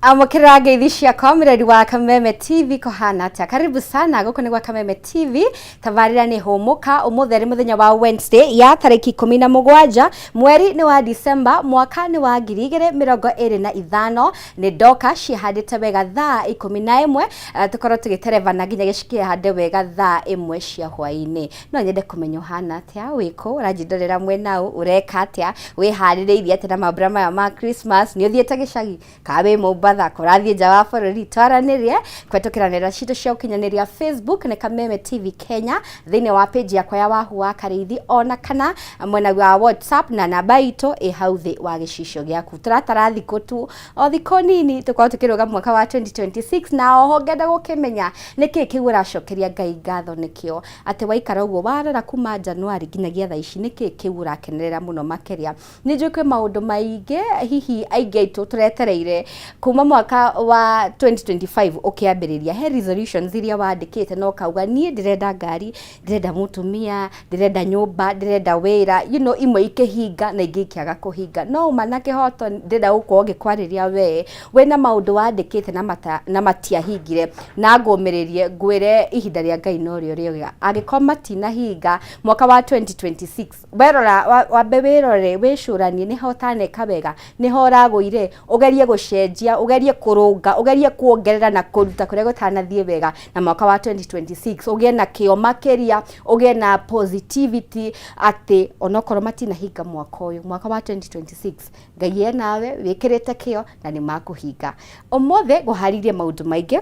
Amũkĩra ngeithi ciakwa mũreri wa Kameme TV, kũhana atĩa? Karibu sana gũkũ nĩ gwa Kameme TV. Tabarĩra nĩ Hũmũka. Ũmũthĩ arĩ mũthenya wa Wednesday ya tarĩki 17, mweri nĩ wa December, mwaka nĩ wa 2025. Nĩ ndoka ciĩhandĩte wega thaa 11, tũkorwo tũgĩterebana nginya gĩcikĩhande wega thaa 1 cia hwaĩ-inĩ. No nyende kũmenya ũhana atĩa, wĩkũ, ũranjindorera mwena ũ, ũreka atĩa, wĩharĩrĩirie atĩa na mambura maya ma Christmas, nĩ ũthiĩte gĩcagi kana wĩ Mombatha, kũrathiĩ nja wa bũrũri? Twaranĩrie kũhetũkĩra nenda citũ cia ũkinyanĩria. Facebook nĩ Kameme TV Kenya, thĩinĩ wa page yakwa ya Wahu wa Karĩithi, ona kana mwena wa WhatsApp, na namba itũ ĩ hau thĩ wa gĩcicio gĩaku. Tũratara thikũ tu, o thikũ nini tũkorwo tũkĩrũga mwaka wa 2026. Na oho ngenda gũkĩmenya nĩkĩ kĩu ũracokeria Ngai ngatho nĩkĩo, atĩ waikara ũguo warora kuma Januari nginyagia thaa ici, nĩkĩ kĩu ũrakenerera mũno makĩria? Nĩ njũĩ kwĩ maũndũ maingĩ hihi aingĩ aitũ tũretereire kuma mwaka wa 2025 ũkĩambĩrĩria. He resolutions iria wandĩkĩte na ũkauga, "Niĩ ndĩrenda ngari, ndĩrenda mũtumia, ndĩrenda nyũmba, ndĩrenda wĩra." Imwe ikĩhinga na ingĩ ikĩaga kũhinga. No uma na kĩhoto, ndĩrenda gũkorwo ngĩkwarĩria we wĩna maũndũ wandĩkĩte na matiahingire, na ngũmĩrĩrie ngwĩre ihinda rĩa Ngai norĩo rĩega. Angĩkorwo matinahinga mwaka wa 2026, werora wambe wĩrore, wĩcũranie nĩho ũtaneka wega, nĩho ũragũire, ũgerie gũcenjia, ũgerie kũrũnga, ũgerie kuongerera na kũruta kũrĩa gũtanathiĩ wega. Na mwaka wa 2026 ũgĩe na kĩo makĩria, ũgĩe na positivity atĩ onokorwo matinahinga mwaka ũyũ, mwaka wa 2026 Ngai e nawe, wĩkĩrĩte kĩo na nĩ makũhinga. Ũmũthĩ ngũharĩirie maũndũ maingĩ,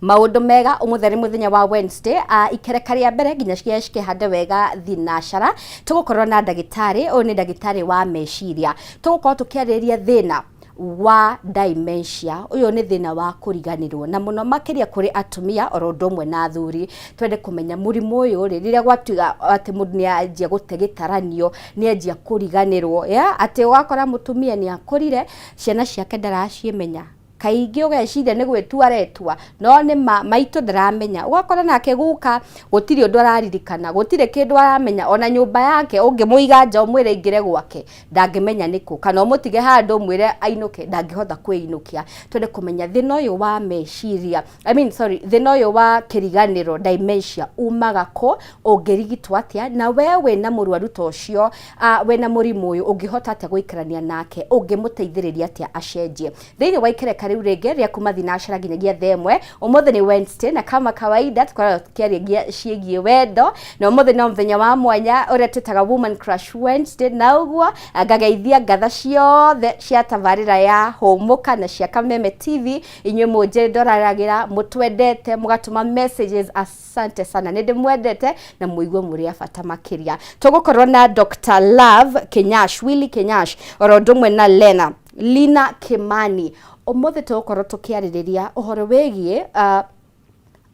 maũndũ mega. Ũmũthĩ nĩ mũthenya wa Wednesday, ikereka rĩa mbere nginya cikĩhande wega thinacara, tũgũkorwo na ndagĩtarĩ. Ũyũ nĩ ndagĩtarĩ wa meciria. Tũgũkorwo tũkĩarĩrĩria thĩna wa dementia. Ũyũ nĩ thĩna wa kũriganĩrwo, na mũno makĩria kũrĩ atumia oro ũndũ ũmwe na athuri. Twende kũmenya mũrimũ ũyũ rĩ, rĩrĩa gwatuĩka atĩ mũndũ nĩ anjia gũte gĩtaranio, nĩ anjia kũriganĩrwo ya atĩ ũgakora mũtumia nĩ akũrire, ciana ciake ndaraciĩmenya. Kaingĩ ũgeciria nĩ gwĩtua aretua, no nĩ ma maitũ ndaramenya. Ũgakora nake guka gũtirĩ ũndũ araririkana, gũtirĩ kĩndũ aramenya. Ona nyũmba yake ũngĩmũiga nja ũmwĩre aingĩre gwake, ndangĩmenya nĩkũ, kana ũmũtige handũ ũmwĩre ainũke, ndangĩhota kwĩinũkia. Twende kũmenya thĩna ũyũ wa meciria, I mean, sorry, thĩna ũyũ wa kĩriganĩro, dementia, umaga kũ, ũngĩrigitwo atĩa, na we wĩna mũrwaru ta ũcio, wĩna mũrimũ ũyũ, ũngĩhota atĩa gũikarania nake, ũngĩmũteithĩrĩria atĩa acenjie? Thĩinĩ wa ikereka rĩu rĩngĩ rĩa kuma thinacara nginyagia thaa 1. Ũmũthĩ nĩ Wednesday, na kama kawaida tũkoragwo tũkĩarĩria ciĩgiĩ wendo, na ũmũthĩ no mũthenya wa mwanya ũrĩa twĩtaga Woman Crush Wednesday. Na ũguo ngageithia ngatha ciothe cia tabarĩra ya Hũmũka na cia Kameme TV, inyuĩ mũnjĩndoragĩra, mũtwendete, mũgatũma messages, asante sana, nĩ ndĩmwendete na mũigue mũrĩ a bata makĩria. Tũgũkorwo na Dr. Love Kinyash, Willy Kinyash, oro ũndũ ũmwe na Lena Lina Kimani. Ũmũthĩ tũgũkorwo tũkĩarĩrĩria ũhoro wĩgiĩ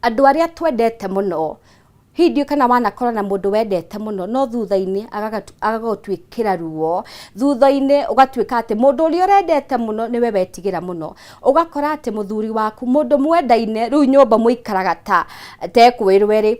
andũ arĩa twendete mũno. Hihi ndiũĩ kana wanakorwo na mũndũ wendete mũno, no thutha-inĩ agagũtuĩkĩra ruo. Thutha-inĩ ũgatuĩka atĩ mũndũ ũrĩa ũrendete mũno nĩwe wetigĩra mũno. Ũgakora atĩ mũthuri waku, mũndũ mwendaine, rĩu nyũmba mũikaraga ta tekwĩrwo ĩrĩ,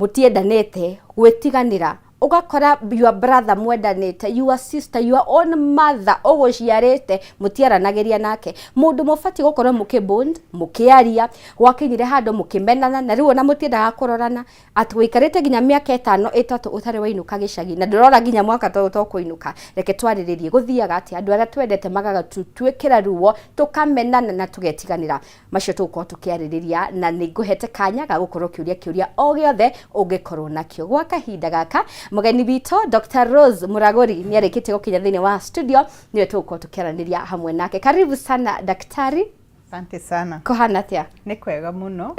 mũtiendanĩte, gwĩtiganĩra. Ũgakora your brother mwendanĩte, your sister, your own mother ũgũciarĩte, mũtiaranagĩria nake. Mũndũ mũbatiĩ gũkorwo mũkĩ bond, mũkĩaria, gwakinyire handũ mũkĩmenana, na rĩu ona mũtiendaga kũrorana, atĩ ũikarĩte nginya mĩaka 5, 3 ũtarĩ wainũka gĩcagi, na ndũrora nginya mwaka ta ũyũ tũkũinũka. Reke twarĩrĩrie gũthiaga atĩa andũ arĩa twendete magagatũtuĩkĩra ruo, tũkamenana na tũgetiganĩra. Macio tũgũkorwo tũkĩarĩrĩria, na nĩ ngũhete kanya ga gũkorwo ũkĩũria kĩũria o gĩothe ũngĩkorwo nakĩo. Gwa kahinda gaka, mũgeni witũ Dr. Rose Mũragũri nĩ arĩkĩtie gũkinya thĩinĩ wa studio, nĩwe tũgũkorwo tũkĩaranĩria hamwe nake. Karibu sana, daktari. Asante sana. Kũhana atĩa? Nĩ kwega mũno.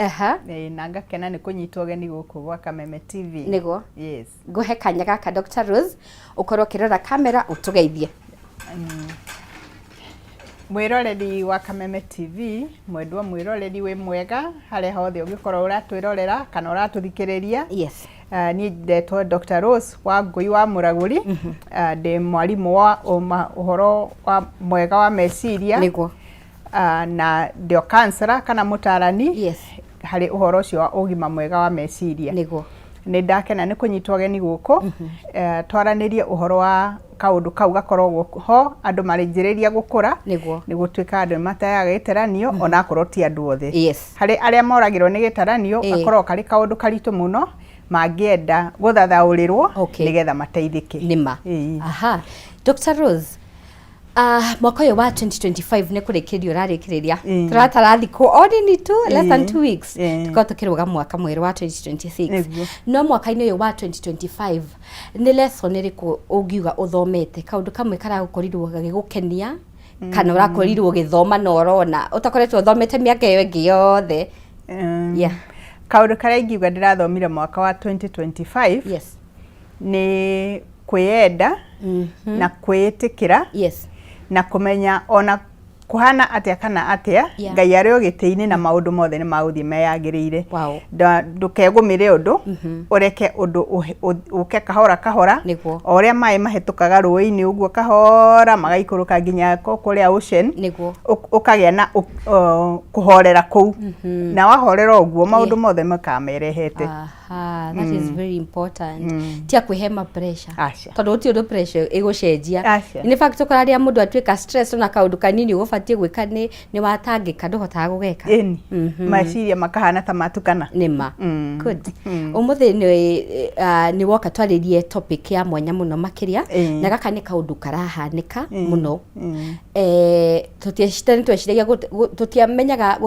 Na ngakena nĩ kũnyitwo ũgeni gũkũ gwa Kameme TV. Nĩguo. Yes. Ngũhe kanya gaka, Dr. Rose, ũkorwo ũkĩrora kamera ũtũgeithie. Mwĩroreri wa Kameme TV, mwendwa mwĩroreri, wĩ mwega harĩa hothe ũngĩkorwo ũratwĩrorera kana ũratũthikĩrĩria. Niĩ ndetwo Dr. Rose wa Ngũi wa Mũragũri. Ndĩ mwarimũ wa ũhoro wa mwega wa meciria. Na ndĩ o counselor kana mũtarani harĩ ũhoro ũcio wa ũgima mwega wa meciria. Nĩ ndakena nĩ kũnyitwo ũgeni gũkũ, twaranĩrie ũhoro wa Kaũndũ kau gakoragwo ho andũ marĩnjĩrĩria gũkũra. Nĩ gũtuĩka andũ nĩ mateaga gĩtaranio, onakorwo ti andũ othe. Harĩ arĩa moragĩrwo nĩ gĩtaranio, gakoragwo karĩ kaũndũ karitũ mũno mangĩenda gũthathaũrĩrwo nĩgetha mateithĩke. Nĩma. Aha, Dr. Rose, mwaka ũyũ wa 2025 nĩ kũrĩkĩrĩria ũrarĩkĩrĩria. Tũratara thikũ o nini tu, less than 2 weeks, tũkorwo tũkĩrũga mwaka mwerũ wa 2026. No mwaka-inĩ ũyũ wa 2025, nĩ lesson ĩrĩkũ ũngiuga ũthomete, kaũndũ kamwe karagũkorirwo gagĩgũkenia kana ũrakorirwo ũgĩthoma na ũrona ũtakoretwo ũthomete mĩaka ĩyo ĩngĩ yothe? Kaũndũ karĩa ingiuga ndĩrathomire mwaka wa 2025 nĩ kwĩyenda na kwĩĩtĩkĩra na kũmenya ona kũhana atĩa kana atĩa, Ngai arĩ o gĩtĩ-inĩ na maũndũ mothe nĩ magũthiĩ meyagĩrĩire. Ndũkegũmĩre ũndũ, ũreke ũndũ ũke kahora kahora, o ũrĩa maĩ mahĩtũkaga rũĩ-inĩ ũguo kahora magaikũrũka nginya kũrĩa ocean, ũkagĩa na kũhorera kũu, na wahorera ũguo maũndũ mothe makamerehete. Aha, that is very important. Tia kwĩhe pressure. Aca. Tondũ gũtirĩ ũndũ pressure ĩgũcenjia. Aca. In fact, ũkora rĩrĩa mũndũ atuĩka stress, ona kaũndũ kanini ũgũbatiĩ gwĩka nĩ watangĩka, ndũhotaga gũgeka. Ĩni, meciria makahana ta matukana. Nĩma. Good. Ũmũthĩ nĩ woka twarĩrie topic ya mwanya mũno makĩria, na gaka nĩ kaũndũ karahanĩka mũno. Tũtiecitaga, tweciragia tũtiamenyaga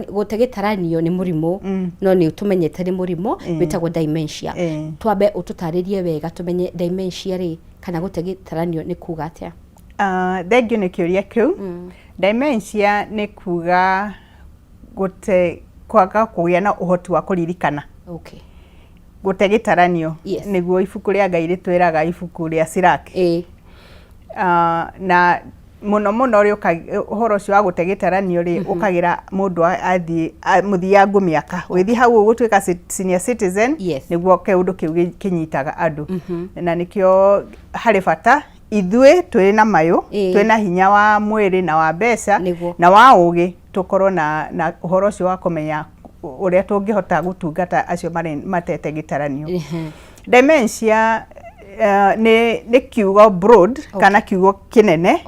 gũte gĩtaranio nĩ mũrimũ, no nĩ tũmenyete nĩ mũrimũ wĩtagwo dementia. Twambe ũtũtarĩrie wega tũmenye dementia rĩ, kana gũte gĩtaranio nĩ kuga atĩa? Thengiũ nĩ kĩũria kĩu. Dementia nĩ kuga gũte, kwaga kũgĩa na ũhoti wa kũririkana. Gũte gĩtaranio. Nĩguo ibuku rĩa Ngai rĩtwĩraga, ibuku rĩa Sirach. Na mũno mũno rĩũka ũhoro ũcio wa gũte gĩtaranio rĩ, ũkagĩra mũndũ athiĩ mũthiangu mĩaka, ũgĩthiĩ hau ũgũtuĩka senior citizen, nĩguo kĩũndũ kĩu kĩnyitaga andũ, na nĩkĩo harĩ bata ithuĩ twĩ na mayũ, twĩ na hinya wa mwĩrĩ na wa mbeca na wa ũgĩ, tũkorwo na ũhoro ũcio wa kũmenya ũrĩa tũngĩhota gũtungata acio marĩ matete gĩtaranio. Dementia nĩ kiugo broad kana kiugo kĩnene,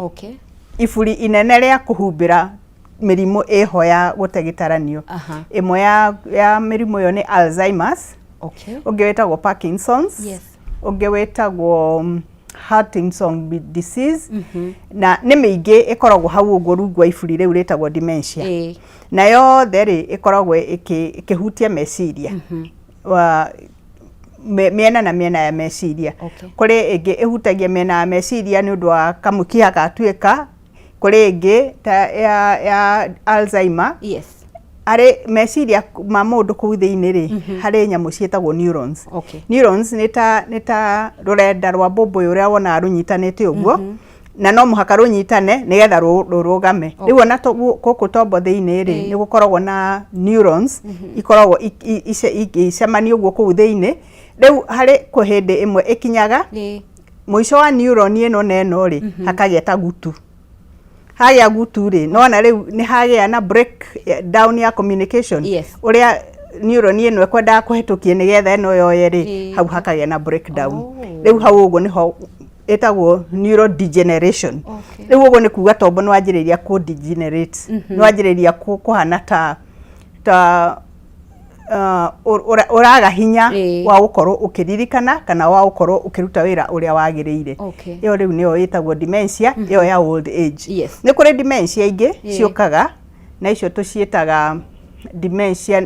iburi inene rĩa kũhumbĩra mĩrimũ ĩho ya gũte gĩtaranio. Ĩmwe ya mĩrimũ ĩyo nĩ Alzheimer's, ũngĩ wĩtagwo Parkinson's, ũngĩ wĩtagwo Huntington disease, na nĩ mĩingĩ ĩkoragwo hau ũguo rungu wa iburi rĩu rĩtagwo dementia. Na yothe rĩ, ĩkoragwo ĩkĩhutia meciria wa mĩena na mĩena ya meciria. Kũrĩ ĩngĩ ĩhutagia mĩena ya meciria nĩ ũndũ wa kamũkiha gatuĩka, kũrĩ ĩngĩ ta ya Alzheimer, harĩ meciria ma mũndũ kũu thĩinĩ rĩ, harĩ nyamũ ciĩtagwo neurons. Neurons nĩ ta rũrenda rwa mbũmbũĩ ũrĩa wonaga rũnyitanĩte ũguo, na no mũhaka rũnyitane nĩgetha rũrũgame. Rĩu ona gũkũ tombo thĩinĩ rĩ, nĩ gũkoragwo na neurons ikoragwo igĩcemania ũguo kũu thĩinĩ. Rĩu harĩ kũ hĩndĩ ĩmwe ĩkinyaga mũico wa neuron ĩno na ĩno rĩ, hakagĩa ta gutu. Hagĩa gutu rĩ, nona rĩu nĩ hagĩa na break down ya communication, ũrĩa neuron ĩno ĩkwendaga kũhetũkia nĩgetha ĩno yoye rĩ, hau hakagĩa na breakdown. Rĩu hau ũguo nĩho ĩtagwo neurodegeneration. Rĩu ũguo nĩ kuga tombo nĩ wanjĩrĩria kũ degenerate, nĩ wanjĩrĩria kũhana ta ũraga hinya wa gũkorwo ũkĩririkana kana wa gũkorwo ũkĩruta wĩra ũrĩa wagĩrĩire. Ĩyo rĩu nĩyo ĩtagwo dementia ĩyo ya old age. Nĩ kũrĩ dementia ingĩ ciũkaga, na icio tũciĩtaga dementia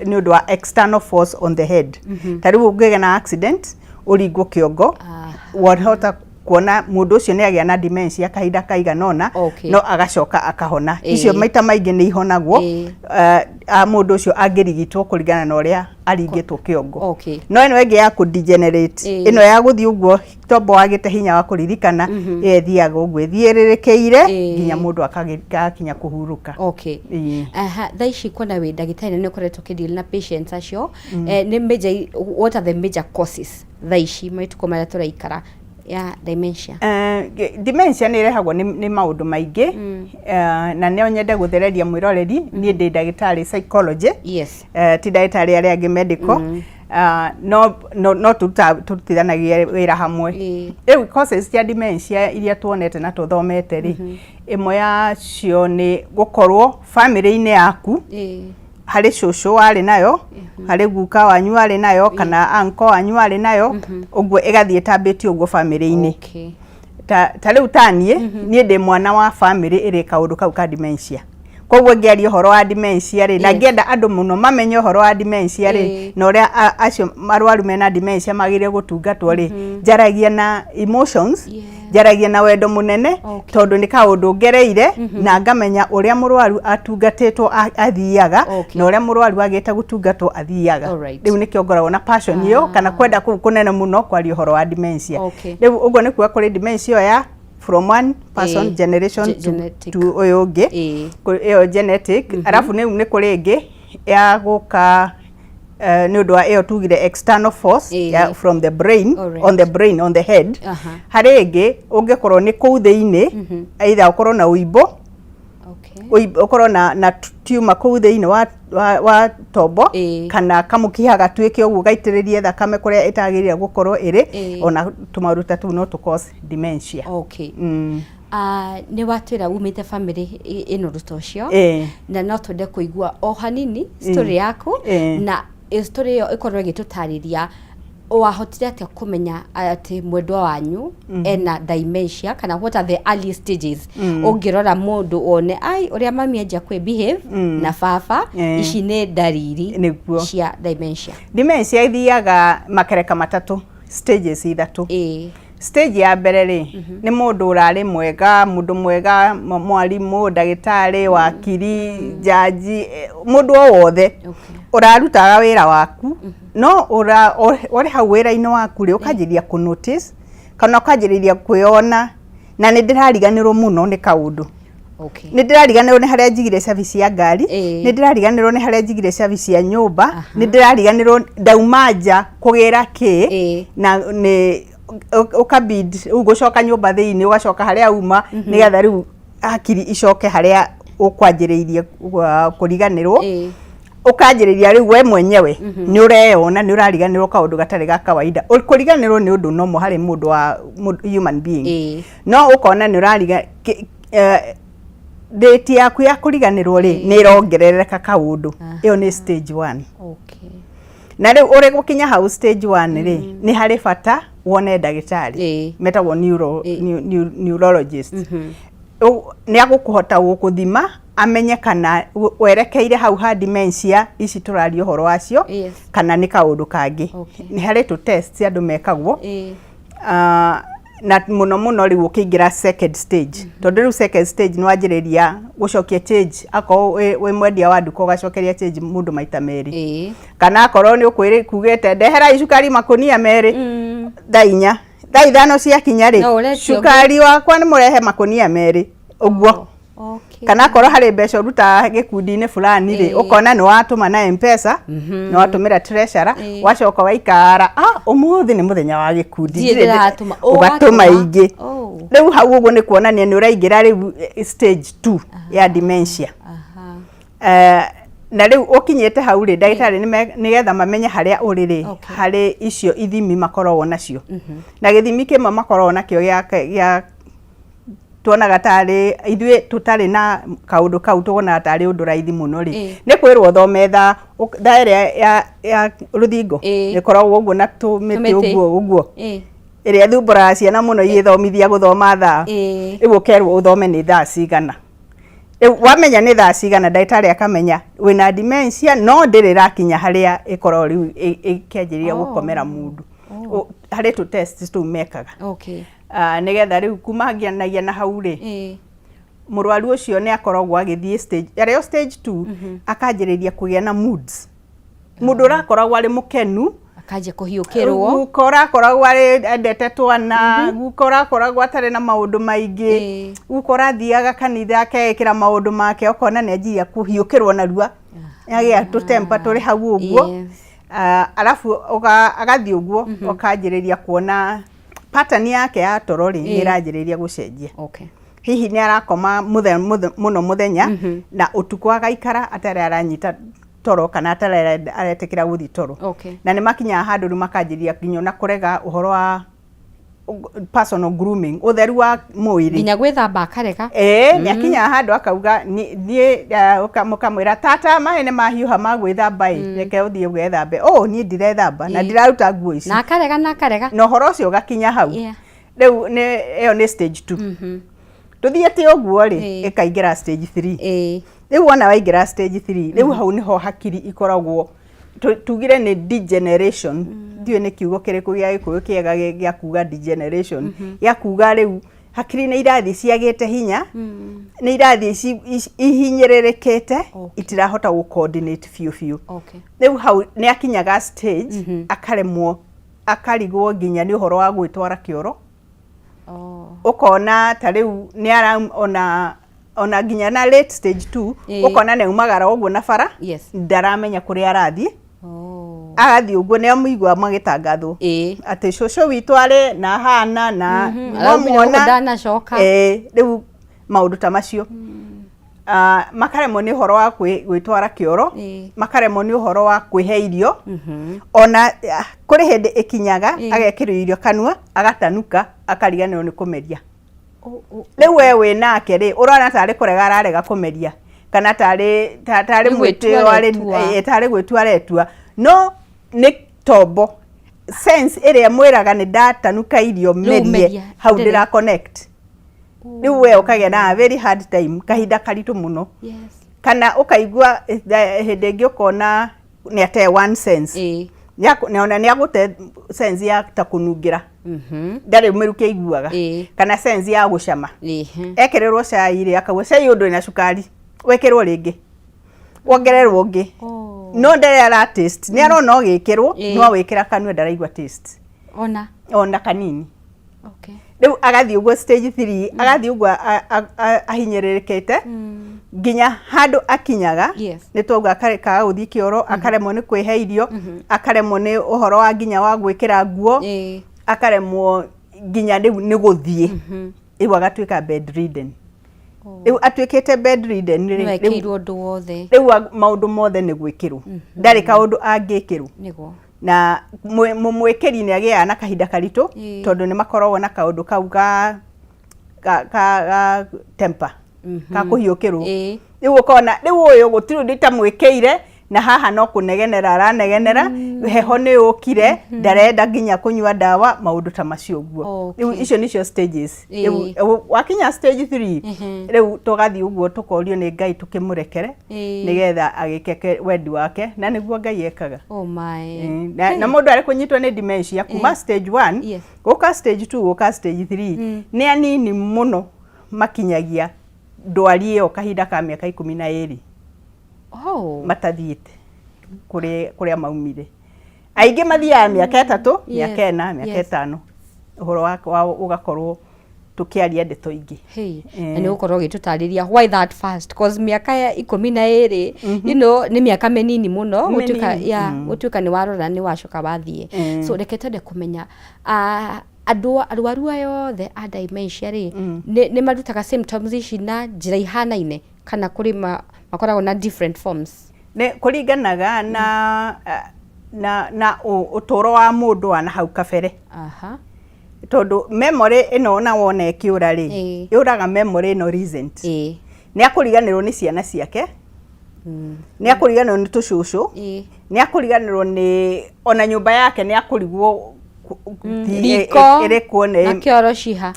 nĩ ũndũ wa external force on the head. Ta rĩu ũngĩgĩa na accident, ũringwo kĩongo, wahota kuona mũndũ ũcio nĩ agĩa na dementia kahinda kaigana ũna, no agacoka akahona. Icio maita maingĩ nĩ ihonagwo mũndũ ũcio angĩrigitwo kũringana na ũrĩa aringĩtwo kĩongo. No ĩno ĩngĩ ya kũ degenerate, ĩno ya gũthiĩ ũguo tombo wagĩte hinya wa kũririkana, ĩyo ĩthiaga ũguo ĩthiĩrĩrĩkĩire nginya mũndũ agakinya kũhurũka. Aha, thaa ici kuona wĩ ndagĩtarĩ na nĩ ũkoretwo ũkĩdeal na patients acio, nĩ major, what are the major causes thaa ici matukũ marĩa tũraikara ya dementia? Dementia nĩ ĩrehagwo nĩ maũndũ maingĩ, na no nyende gũthereria mwĩroreri, niĩ ndĩ ndagĩtarĩ psychology, ti ndagĩtarĩ arĩa angĩ medical. No tũrutithanagia wĩra hamwe. Rĩu causes cia dementia iria tuonete na tũthomete rĩ, ĩmwe yacio nĩ gũkorwo bamĩrĩ-inĩ yaku harĩ cũcũ warĩ nayo, harĩ guka wanyu warĩ nayo, kana uncle wanyu warĩ nayo, ũguo ĩgathiĩ ĩtambĩtie ũguo bamĩrĩ-inĩ. Ta rĩu ta niĩ, niĩ ndĩ mwana wa bamĩrĩ ĩrĩ kaũndũ kau ka dementia, koguo ngĩaria ũhoro wa dementia rĩ, na ngĩenda andũ mũno mamenye ũhoro wa dementia rĩ, na ũrĩa acio arwaru mena dementia magĩrĩire gũtungatwo rĩ, njaragia na emotions, njaragia na wendo mũnene, tondũ nĩ kaũndũ ngereire na ngamenya ũrĩa mũrwaru atungatĩtwo athiaga na ũrĩa mũrwaru agĩte gũtungatwo athiaga. Rĩu nĩkĩo ngoragwo na passion ĩyo kana kwenda kũu kũnene mũno kwaria ũhoro wa dementia. Rĩu ũguo nĩ kuga kũrĩ dementia ĩyo ya from one person generation genetic. To ũyũ ũngĩ. Ĩyo genetic. Arabu rĩu nĩ kũrĩ ĩngĩ ya gũka nĩ ũndũ wa ĩyo tugire external force ya from the brain, on the brain, on the head. Harĩ ĩngĩ ũngĩkorwo nĩ kũu thĩinĩ, either ũkorwo na ũimbo, ũkorwo na tumor kũu thĩinĩ wa tombo, kana kamũkiha gatuĩke ũguo gaitĩrĩrie thakame kũrĩa ĩtagĩrĩire gũkorwo ĩrĩ. Ona tũmaruta tũu no tũ cause dementia. Nĩ watwĩra umĩte family ĩno ũndũ ta ũcio, na no twende kũigua o hanini story yaku, na story ĩyo ĩkorwo ĩgĩtũtarĩria wahotire atĩa kũmenya atĩ mwendwa wanyu ena dementia, kana what are the early stages ũngĩrora mũndũ wone ai ũrĩa mami anjia kwĩ behave na baba, ici nĩ ndariri cia dementia? Dementia ithiaga makereka matatũ, stages ithatũ. Stage ya mbere rĩ, nĩ mũndũ ũrarĩ mwega, mũndũ mwega, mwarimũ, ndagĩtarĩ, wakiri, jaji, mũndũ o wothe ũrarutaga wĩra waku, no ũrĩ hau wĩra-inĩ waku rĩ, ũkanjĩrĩria kũ notice kana ũkanjĩrĩria kwĩona na nĩ ndĩrariganĩrwo mũno nĩ kaũndũ, nĩ ndĩrariganĩrwo nĩ harĩa njigire cabi cia ngari, nĩ ndĩrariganĩrwo nĩ harĩa njigire cabi cia nyũmba, nĩ ndĩrariganĩrwo ndauma nja kũgĩra kĩ, na nĩ ũkabid rĩu gũcoka nyũmba thĩinĩ, ũgacoka harĩa uma, nĩgetha rĩu hakiri icoke harĩa ũkwanjĩrĩirie kũriganĩrwo. Ũkanjĩrĩria rĩu we mwenyewe nĩ ũreyona nĩ ũrariganĩrwo kaũndũ gatarĩ ga kawaida. Kũriganĩrwo nĩ ũndũ normal harĩ mũndũ wa human being, no ũkona nĩ ũrariga rate yaku ya kũriganĩrwo rĩ, nĩ ĩrongerereka kaũndũ. Ĩyo nĩ stage one. Na rĩu ũrĩ gũkinya hau stage one rĩ, nĩ harĩ bata wone ndagĩtarĩ metagwo neurologist. Nĩ agũkũhota gũkũthima amenye kana werekeire hau ha dementia ici tũraria ũhoro wacio, kana nĩ kaũndũ kangĩ. Nĩ harĩ tũ test andũ mekagwo. Na mũno mũno rĩu ũkĩingĩra second stage, tondũ rĩu second stage nĩ wanjĩrĩria gũcokia change, akorwo wĩ mwendia wa nduka ũgacokeria change mũndũ maita merĩ, kana akorwo nĩ ũkwĩrĩ kugĩte ndeherai cukari makũnia 2, thaa 4, thaa 5 ciakinya rĩ, No ũretio. Cukari wakwa nĩ mũrehe makũnia 2 ũguo. Kana akorwo harĩ mbeca ũrutaga gĩkundi-inĩ fulani rĩ, ũkona nĩ watũma na M-Pesa, nĩ watũmĩra treasurer, wacoka waikara, ah, ũmũthĩ nĩ mũthenya wa gĩkundi, Ndirĩ ndirĩ ndĩratũma. ũgatũma Ũgatũma. ingĩ. Rĩu hau ũguo nĩ kuonania nĩ ũraingĩra rĩu stage 2 ya dementia. Na rĩu ũkinyĩte hau rĩ, ndagĩtarĩ nĩgetha mamenye harĩa ũrĩ rĩ, harĩ icio ithimi makoragwo nacio, na gĩthimi kĩmwe makoragwo nakĩo gĩa tuonaga tarĩ ithuĩ tũtarĩ na kaũndũ kau tuonaga tarĩ ũndũ raithi mũno rĩ, nĩ kwĩrwo ũthome thaa thaa ĩrĩa ya rũthingo ĩkoragwo ũguo na tũmĩtĩ, Tũmĩtĩ. ũguo ũguo, ĩrĩa thumbũraga ciana mũno igĩthomithia gũthoma thaa. Rĩu ũkerwo ũthome nĩ thaa cigana. Rĩu wamenya nĩ thaa cigana, ndagĩtarĩ akamenya wĩna dementia no ndĩrĩ ĩrakinya harĩa ĩkoragwo rĩu ĩkĩanjĩrĩria gũkomera mũndũ. Harĩ tũ test tũu mekaga. Nĩgetha rĩu kumaganagia na hau rĩ, mũrwaru ũcio nĩ akoragwo agĩthiĩ stage arĩ o stage 2, akanjĩrĩria kũgĩa na moods, mũndũ ũrakoragwo arĩ mũkenu Akanjia kũhiũkĩrwo. Guka ũrakoragwo arĩ endete twana, guka ũrakoragwo atarĩ na maũndũ maingĩ, guka ũrathiaga kanitha akekĩra maũndũ make, ũkona nĩ anjirie kũhiũkĩrwo narua, agĩa tũtempa tũrĩ hau ũguo. Arabu agathiĩ ũguo ũkanjĩrĩria kuona pattern yake ya toro rĩ, nĩ ĩranjĩrĩria gũcenjia. Hihi nĩ arakoma mũno mũthenya na ũtukũ agaikara atarĩ aranyita toro kana aretĩkĩra gũthiĩ toro. Na nĩ makinyaga handũ rĩu makanjĩrĩria nginya ona kũrega ũhoro wa personal grooming, ũtheru wa mwĩrĩ. Nginya gwĩthamba akarega. Ĩĩ, nĩ akinyaga handũ akauga niĩ, mũkamwĩra tata maĩ nĩ mahiũha ma gwĩthamba ĩ, reke ũthiĩ ũgethambe. Oh, niĩ ndirethamba na ndiraruta nguo ici. Na akarega na akarega. Na ũhoro ũcio ũgakinya hau. Rĩu nĩ ĩyo nĩ stage 2. Tũthiĩte ũguo rĩ, ĩkaingĩra stage 3. Rĩu wona waingĩra stage 3, rĩu hau nĩho hakiri ikoragwo, tugire nĩ degeneration. Ndiũĩ nĩ kiugo kĩrĩkũ gĩa Gĩkũyũ kĩega gĩa kuga degeneration, gĩa kuga rĩu hakiri nĩ irathiĩ ciagĩte hinya, nĩ irathiĩ ihinyĩrĩrĩkĩte, itirahota gũ coordinate biũ biũ. Rĩu hau nĩ akinyaga stage akaremwo, akarigwo nginya nĩ ũhoro wa gwĩtwara kĩoro. Ũkona ta rĩu nĩ ara ona nginya na late stage 2, ũkona nĩ aumagara ũguo na bara, ndaramenya kũrĩa arathiĩ. Agathiĩ ũguo, nĩ amũigua magĩtangathwo atĩ cũcũ witũ arĩ na hana na wamwona ndanacoka. Rĩu maũndũ ta macio. Makaremwo nĩ ũhoro wa gwĩtwara kĩoro, makaremwo nĩ ũhoro wa kwĩhe irio. Ona kũrĩ hĩndĩ ĩkinyaga agekĩrwo irio kanua, agatanuka, akariganĩrwo nĩ kũmeria. Rĩu we wĩ nake rĩ, ũrona tarĩ kũrega ararega kũmeria, kana tarĩ tarĩ mwĩtĩo arĩ, tarĩ gwĩtua aretua, no nĩ tombo sense ĩrĩa mwĩraga nĩ ndatanuka irio merie, hau ndĩra connect. Rĩu we ũkagĩa na a very hard time, kahinda karitũ mũno. Kana ũkaigua hĩndĩ ĩngĩ ũkona nĩ ate one sense, ona nĩ agũte sense ya ta kũnungĩra, ndarĩ mĩrukĩ aiguaga, kana sense ya gũcama. Ekĩrĩrwo cai rĩ, akauga cai ũyũ ndũrĩ na cukari, wekĩrwo rĩngĩ, wongererwo ũngĩ, no ndarĩ ara taste, nĩ arona ũgĩkĩrwo, no awĩkĩra kanua ndaraigua taste ona kanini. Rĩu agathiĩ ũguo stage 3, agathiĩ ũguo ahinyĩrĩrĩkĩte nginya handũ akinyaga, nĩ twauga kaga gũthiĩ kĩoro, akaremwo nĩ kwĩhe irio, akaremwo nĩ ũhoro wa nginya wa gwĩkĩra nguo, akaremwo nginya rĩu nĩ gũthiĩ, rĩu agatuĩka bedridden. Rĩu atuĩkĩte bedridden rĩ, wekĩirwo ũndũ wothe. Rĩu maũndũ mothe nĩ gwĩkĩrwo, ndarĩ kaũndũ angĩkĩrwo. Na mũmwĩkĩri nĩ agĩaga na kahinda karitũ, tondũ nĩ makoragwo na kaũndũ kau ga temper, ka kũhiũkĩrwo. Rĩu ũkona rĩu ũyũ gũtirĩ ũndũ itamwĩkĩire, na haha no kũnegenera aranegenera, heho nĩ yũkire, ndarenda nginya kũnyua ndawa, maũndũ ta macio ũguo. Rĩu icio nĩcio stages. Rĩu wakinya stage 3, rĩu tũgathiĩ ũguo tũkorio nĩ Ngai tũkĩmũrekere, nĩgetha agĩke wendi wake, na nĩguo Ngai ekaga. Na mũndũ arĩ kũnyitwo nĩ dementia kuma stage 1 gũka stage 2 gũka stage 3, nĩ anini mũno makinyagia ndwari ĩyo kahinda ka mĩaka 12. Matathiĩte kũrĩa maumire. Aingĩ mathiaga mĩaka 3, mĩaka 4, mĩaka 5, ũhoro wa ũgakorwo tũkĩaria ndeto ingĩ. Na nĩ ũgũkorwo ũgĩtũtarĩria why that fast, cause mĩaka ya 12, you know, nĩ mĩaka mĩnini mũno gũtuĩka ya gũtuĩka nĩ warora nĩ wacoka wathiĩ. So reke twende kũmenya andũ arwaru aya othe a dementia rĩ, nĩ marutaga symptoms ici na njĩra ihanaine, kana kũrĩ makoragwo na different forms? Nĩ kũringanaga na ũtũro wa mũndũ wa na hau kabere. Tondũ memory ĩno ona wona ĩkĩũra rĩ, yũraga memory ĩno recent. Nĩ akũriganĩrwo nĩ ciana ciake, nĩ akũriganĩrwo nĩ tũcũcũ, nĩ akũriganĩrwo nĩ ona nyũmba yake, nĩ akũrigwo riko ĩrĩkuo na kĩoro ciha.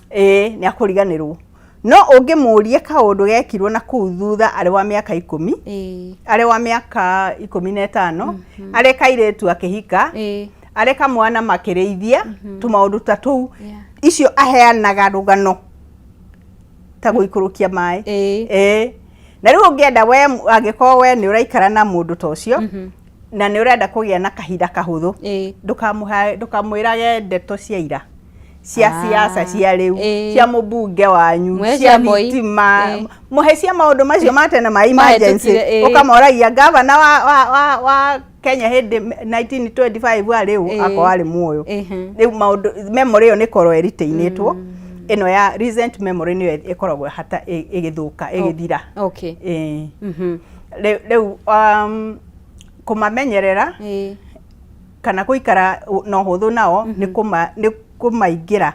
Nĩ akũriganĩrwo. No ũngĩmũrie kaũndũ gekirwo na kũu thutha arĩ wa mĩaka 10, arĩ wa mĩaka 15, arĩ kairĩtu akĩhika, arĩ kamwana makĩrĩithia, tũmaũndũ ta tũu, icio aheanaga rũgano ta gũikũrũkia maĩ. Na rĩu ũngĩenda we, angĩkorwo we nĩ ũraikara na mũndũ ta ũcio na nĩ ũrenda kũgĩa na kahinda kahũthũ, ndũkamwĩrage ndeto cia ira, cia siasa cia rĩu, cia mũmbunge wanyu, cia thitima, mũhe cia maũndũ macio ma tene ma emergency, ũkamoragia gavana wa Kenya hĩndĩ 1925 arĩ ũ, akorwo arĩ muoyo. Rĩu maũndũ memory ĩyo nĩ ĩkoragwo ĩritainĩtwo, ĩno ya recent memory nĩyo ĩkoragwo hata ĩgĩthũka, ĩgĩthira. Rĩu Kũmamenyerera kana gũikara na ũhũthũ nao nĩ kũmaingĩra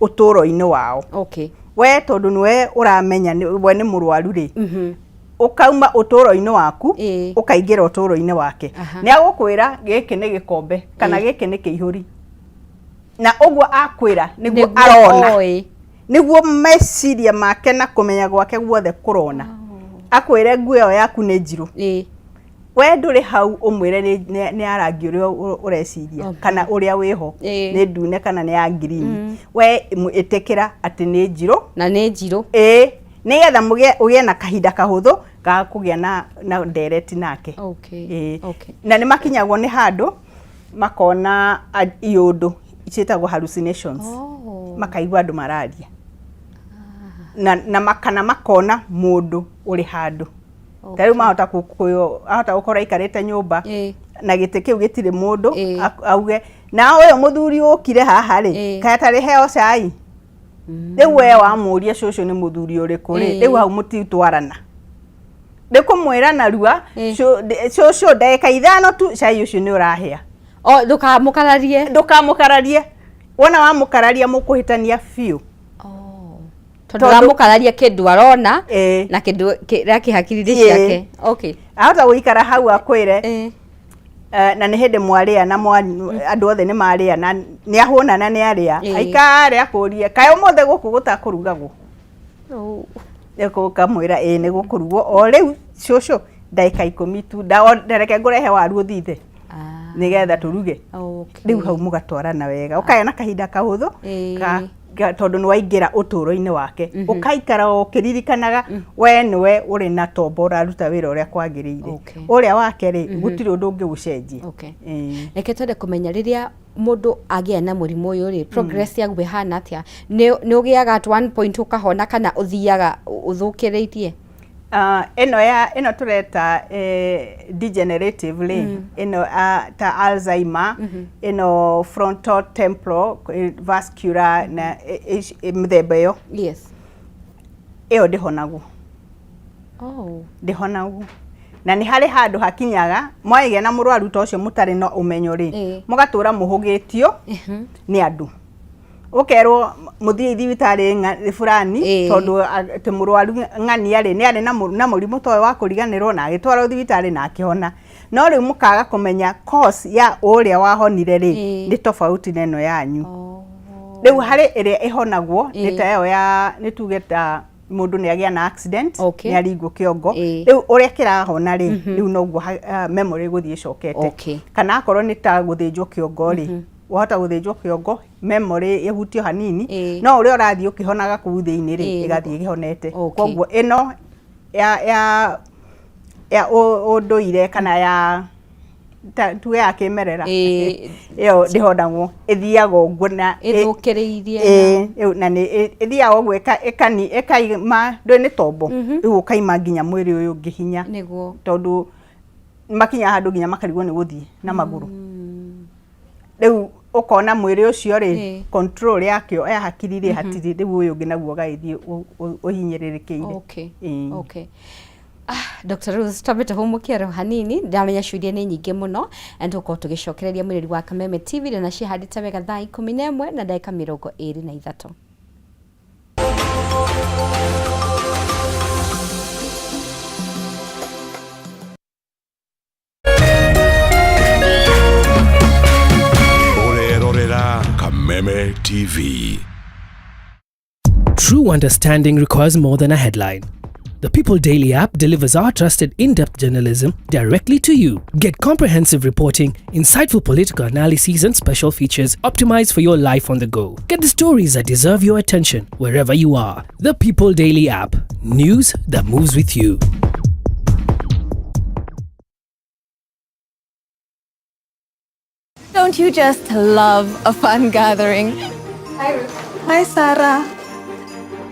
ũtũũro-inĩ wao. We tondũ nĩwe ũramenya we nĩ mũrwaru rĩ, ũkauma ũtũũro-inĩ waku, ũkaingĩra ũtũũro-inĩ wake. Nĩ agũkwĩra gĩkĩ nĩ gĩkombe kana gĩkĩ nĩ kĩihũri, na ũguo akwĩra nĩguo arona, nĩguo meciria make na kũmenya gwake guothe kũrona. Akwĩre nguo ĩyo yaku nĩ njirũ, we ndũrĩ hau ũmwĩre nĩ ya rangi ũrĩa ũreciria kana ũrĩa wĩho, nĩ ndune kana nĩ ya ngirini. We ĩtĩkĩra atĩ nĩ njirũ. Na nĩ njirũ. Ĩĩ, nĩgetha ũgĩe na kahinda kahũthũ ga kũgĩa na ndereti nake. Ĩĩ. Na nĩ makinyagwo nĩ handũ makona iũndũ ciĩtagwo hallucinations. Makaigua andũ mararia na kana makona mũndũ ũrĩ handũ. Ta rĩu mahota ahota gũkorwo aikarĩte nyũmba na gĩtĩ kĩu gĩtirĩ mũndũ, auge na ũyũ mũthuri ũkire haha rĩ, kaĩ atarĩ heo cai? Rĩu we wamũria cũcũ nĩ mũthuri ũrĩkũ rĩ, rĩu hau mũtitwarana. Nĩ kũmwĩra narua, cũcũ ndagĩka 5 tu cai ũcio nĩ ũrahĩa. O ndũkamũkararie. Ndũkamũkararie. Wona wamũkararia mũkũhĩtania biũ. Tondũ ũramũkararia kĩndũ arona na kĩndũ kĩrĩa kĩ hakiri-inĩ ciake. Ahota gũikara hau akwĩre, na nĩ hĩndĩ mwarĩa na andũ othe nĩ marĩa na nĩ ahũna na nĩ arĩa, aikare akũrie kaĩ ũmũthĩ gũkũ gũtakũrugagwo? Ũkamwĩra ĩĩ nĩ gũkũrugwo o rĩu cũcũ ndagĩka 10 tu, ndareke ngũrehe waru ũthithe nĩgetha tũruge. Rĩu hau mũgatwarana wega, ũkagĩa na kahinda kahũthũ tondũ nĩ waingĩra ũtũũro-inĩ wake, ũkaikara ũkĩririkanaga we nĩwe ũrĩ na tombo ũraruta wĩra ũrĩa kwagĩrĩire. Ũrĩa wake rĩ, gũtirĩ ũndũ ũngĩũcenjia. Reke twende kũmenya rĩrĩa mũndũ agĩa na mũrimũ ũyũ rĩ, progress yaguo ĩhana atĩa? Nĩ ũgĩaga at one point ũkahona kana ũthiaga ũthũkĩrĩirie? Ĩno tũreta degenerative rĩ, ĩno ta Alzheimer, ĩno frontal temporal vascular na mĩthemba ĩyo. Ĩyo ndĩhonagwo. Ndĩhonagwo. Na nĩ harĩ handũ hakinyaga mwagĩa na mũrwaru ta ũcio mũtarĩ na ũmenyo rĩ, mũgatũra mũhũgĩtio nĩ andũ. Ũkerwo mũthiĩ thibitarĩ fulani tondũ atĩ mũrwaru ng'ania rĩ nĩ arĩ na mũrimũ ta ũyũ wa kũriganĩrwo na agĩtwarwo thibitarĩ na akĩhona. No rĩu mũkaga kũmenya cause ya ũrĩa wahonire rĩ nĩ tofauti na ĩno yanyu. Rĩu harĩ ĩrĩa ĩhonagwo nĩ ta ĩyo ya nĩ tuge ta mũndũ nĩ agĩa na accident, nĩ aringwo kĩongo, rĩu ũrĩa kĩrahona rĩ, rĩu noguo memory ĩgũthiĩ ĩcokete. Kana akorwo nĩ ta gũthĩnjwo kĩongo rĩ, wahota gũthĩnjwo kĩongo memory ĩhutio hanini, no ũrĩa ũrathiĩ ũkĩhonaga kũu thĩinĩ rĩ, ĩgathiĩ ĩhonete. Koguo ĩno ya ũndũire kana ya tuge ya kĩmerera ĩyo ndĩhonagwo, ĩthiaga ũguo na ĩthũkĩrĩirie, na nĩ ĩthiaga ũguo ĩkaima, ndũĩ nĩ tombo, rĩu ũkaima nginya mwĩrĩ ũyũ ũngĩ hinya, tondũ makinya handũ nginya makarigwo nĩ gũthiĩ na magũrũ. Rĩu ũkona mwĩrĩ ũcio rĩ, control yakĩo ya hakiri rĩ hatirĩ, rĩu ũyũ ũngĩ naguo ũgagĩthiĩ ũhinyĩrĩrĩkĩire. Dr. Rose, twambe tũhũmũkie ro hanini, ndamenya ciũria nĩ nyingĩ mũno na tũgũkorwo tũgĩcokereria mwĩrĩ wa Kameme TV na cihandĩte wega thaa 11 na ndagĩka 23. Ũrerorera Kameme TV. True understanding requires more than a headline. The People Daily app delivers our trusted in-depth journalism directly to you. Get comprehensive reporting, insightful political analyses and special features optimized for your life on the go. Get the stories that deserve your attention wherever you are. The People Daily app. News that moves with you. Don't you just love a fun gathering? Hi, Ruth. Hi, Sarah.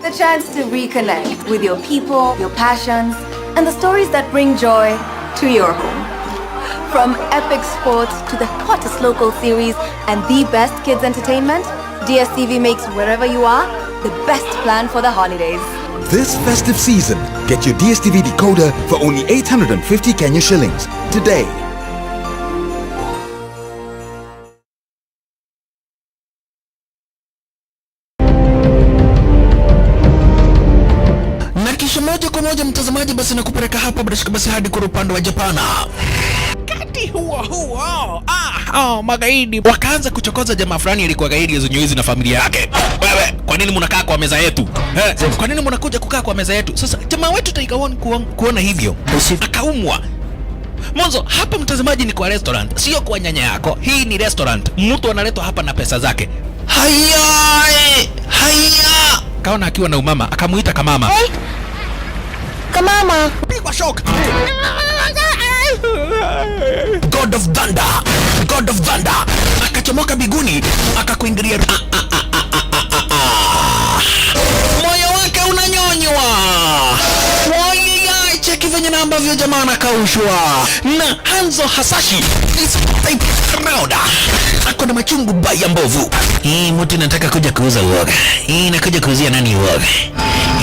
The chance to reconnect with your people, your passions, and the stories that bring joy to your home. From epic sports to the hottest local series and the best kids entertainment, DSTV makes wherever you are the best plan for the holidays. This festive season, get your DSTV decoder for only 850 Kenya shillings today. Kimoja kwa moja mtazamaji, basi nakupeleka hapa bila shaka basi hadi kwa upande wa Japana. Wakati huo huo, magaidi wakaanza kuchokoza jamaa fulani alikuwa gaidi ya na familia yake. Wewe, kwa nini mnakaa kwa meza yetu? Kwa nini mnakuja kukaa kwa meza yetu? Sasa jamaa wetu Tiger One kuona hivyo akaumwa. Mwanzo hapa mtazamaji, ni kwa restaurant, sio kwa nyanya yako. Hii ni restaurant, mtu analetwa hapa na pesa zake. Haya, haya, kaona akiwa na umama, akamuita kamama. Hey. Kamama. Pigwa shock. God of Thunder, God of Thunder akachomoka biguni akakuingilia. Moyo wake unanyonywa. Wai, cheki venye na ambavyo jamaa anakaushwa na Hanzo Hasashi this type round ako na machungu baya mbovu. Hii mtu nataka kuja kuuza uoga. Hii nakuja kuuzia nani uoga?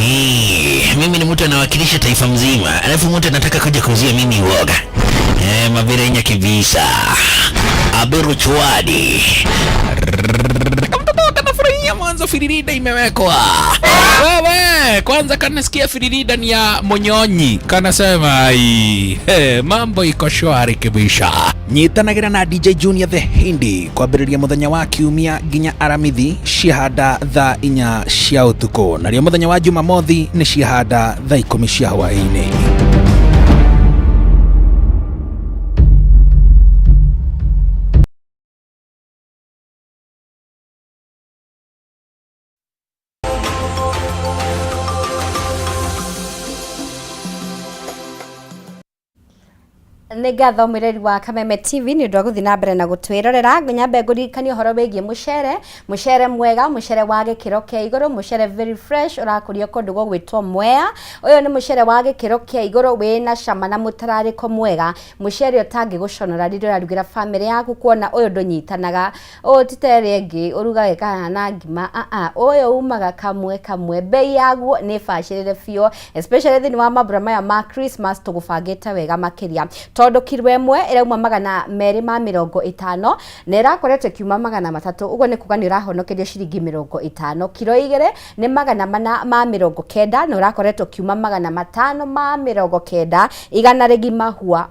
Hii mimi ni mtu anawakilisha taifa mzima, alafu mtu anataka kuja kuuzia mimi uoga. Mabirenya kibisa. Aberu chwadi. Mtoto kanafurahia mwanzo firirida imewekwa. Wewe, kwanza kanasikia firirida ni ya monyonyi. Kanasema ai, hey, mambo iko shwari kibisha. Nyitanagira na DJ Junior the Hindi kwambĩrĩria mũthenya wa kiumia nginya aramithi ciahanda thaa 4 cia ũtukũ, narĩo mũthenya wa Jumamothi nĩ ciahanda thaa 10 cia hwaĩ-inĩ. Nĩ ngatho mwĩreri wa Kameme TV nĩ ũndũ wa gũthiĩ na mbere na gũtwĩrorera. Nyambe ngũririkanie ũhoro wĩgiĩ mũcere, mũcere mwega, mũcere wa gĩkĩro kĩa igũrũ, mũcere very fresh ũrakũrio kũndũ gũgwĩtwo Mwea. Ũyũ nĩ mũcere wa gĩkĩro kĩa igũrũ wĩna cama na mũtararĩko mwega, mũcere ũtangĩgũconora rĩrĩa ũrarugĩra bamĩrĩ yaku, kuona ũyũ ndũnyitanaga, ũyũ ti ta ĩrĩa ĩngĩ ũrugage kana na ngima, ũyũ umaga kamwe kamwe. Bei yaguo nĩ bacĩrĩre biũ, especially thĩinĩ wa mambura maya ma Christmas tũgũbangĩte wega makĩria, tondũ kiro ĩmwe ĩrauma 250 na ĩrakoretwo ĩkiuma 300, ũguo nĩ kuga nĩ ũrahonokerio ciringi 50. Kiro 2 nĩ 490 na ũrakoretwo ũkiuma 590, igana rĩgima hua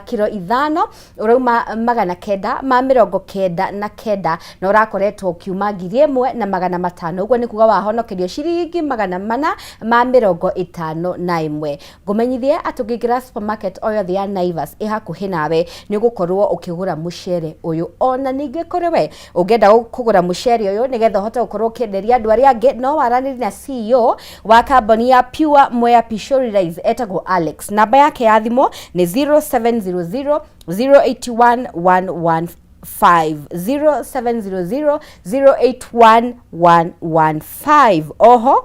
kiro 5 ũrauma 999 na ũrakoretwo ũkiuma 1500, ũguo nĩ kuga wahonokerio ciringi 451. Ngũmenyithie atĩ ũngĩingĩra supermarket o yothe ya Naivas ĩ hakuhĩ nawe nĩ ũgũkorwo ũkĩgũra mũcere ũyũ. Ona ningĩ kũrĩ we ũngĩenda kũgũra mũcere ũyũ nĩgetha ũhote gũkorwo ũkĩenderia andũ arĩa angĩ, no waranĩrie na CEO wa kambuni ya Pure Mwea Pishori Rice etagwo Alex. Namba yake ya thimũ nĩ 0700 081 115, 0700 081 115. Oho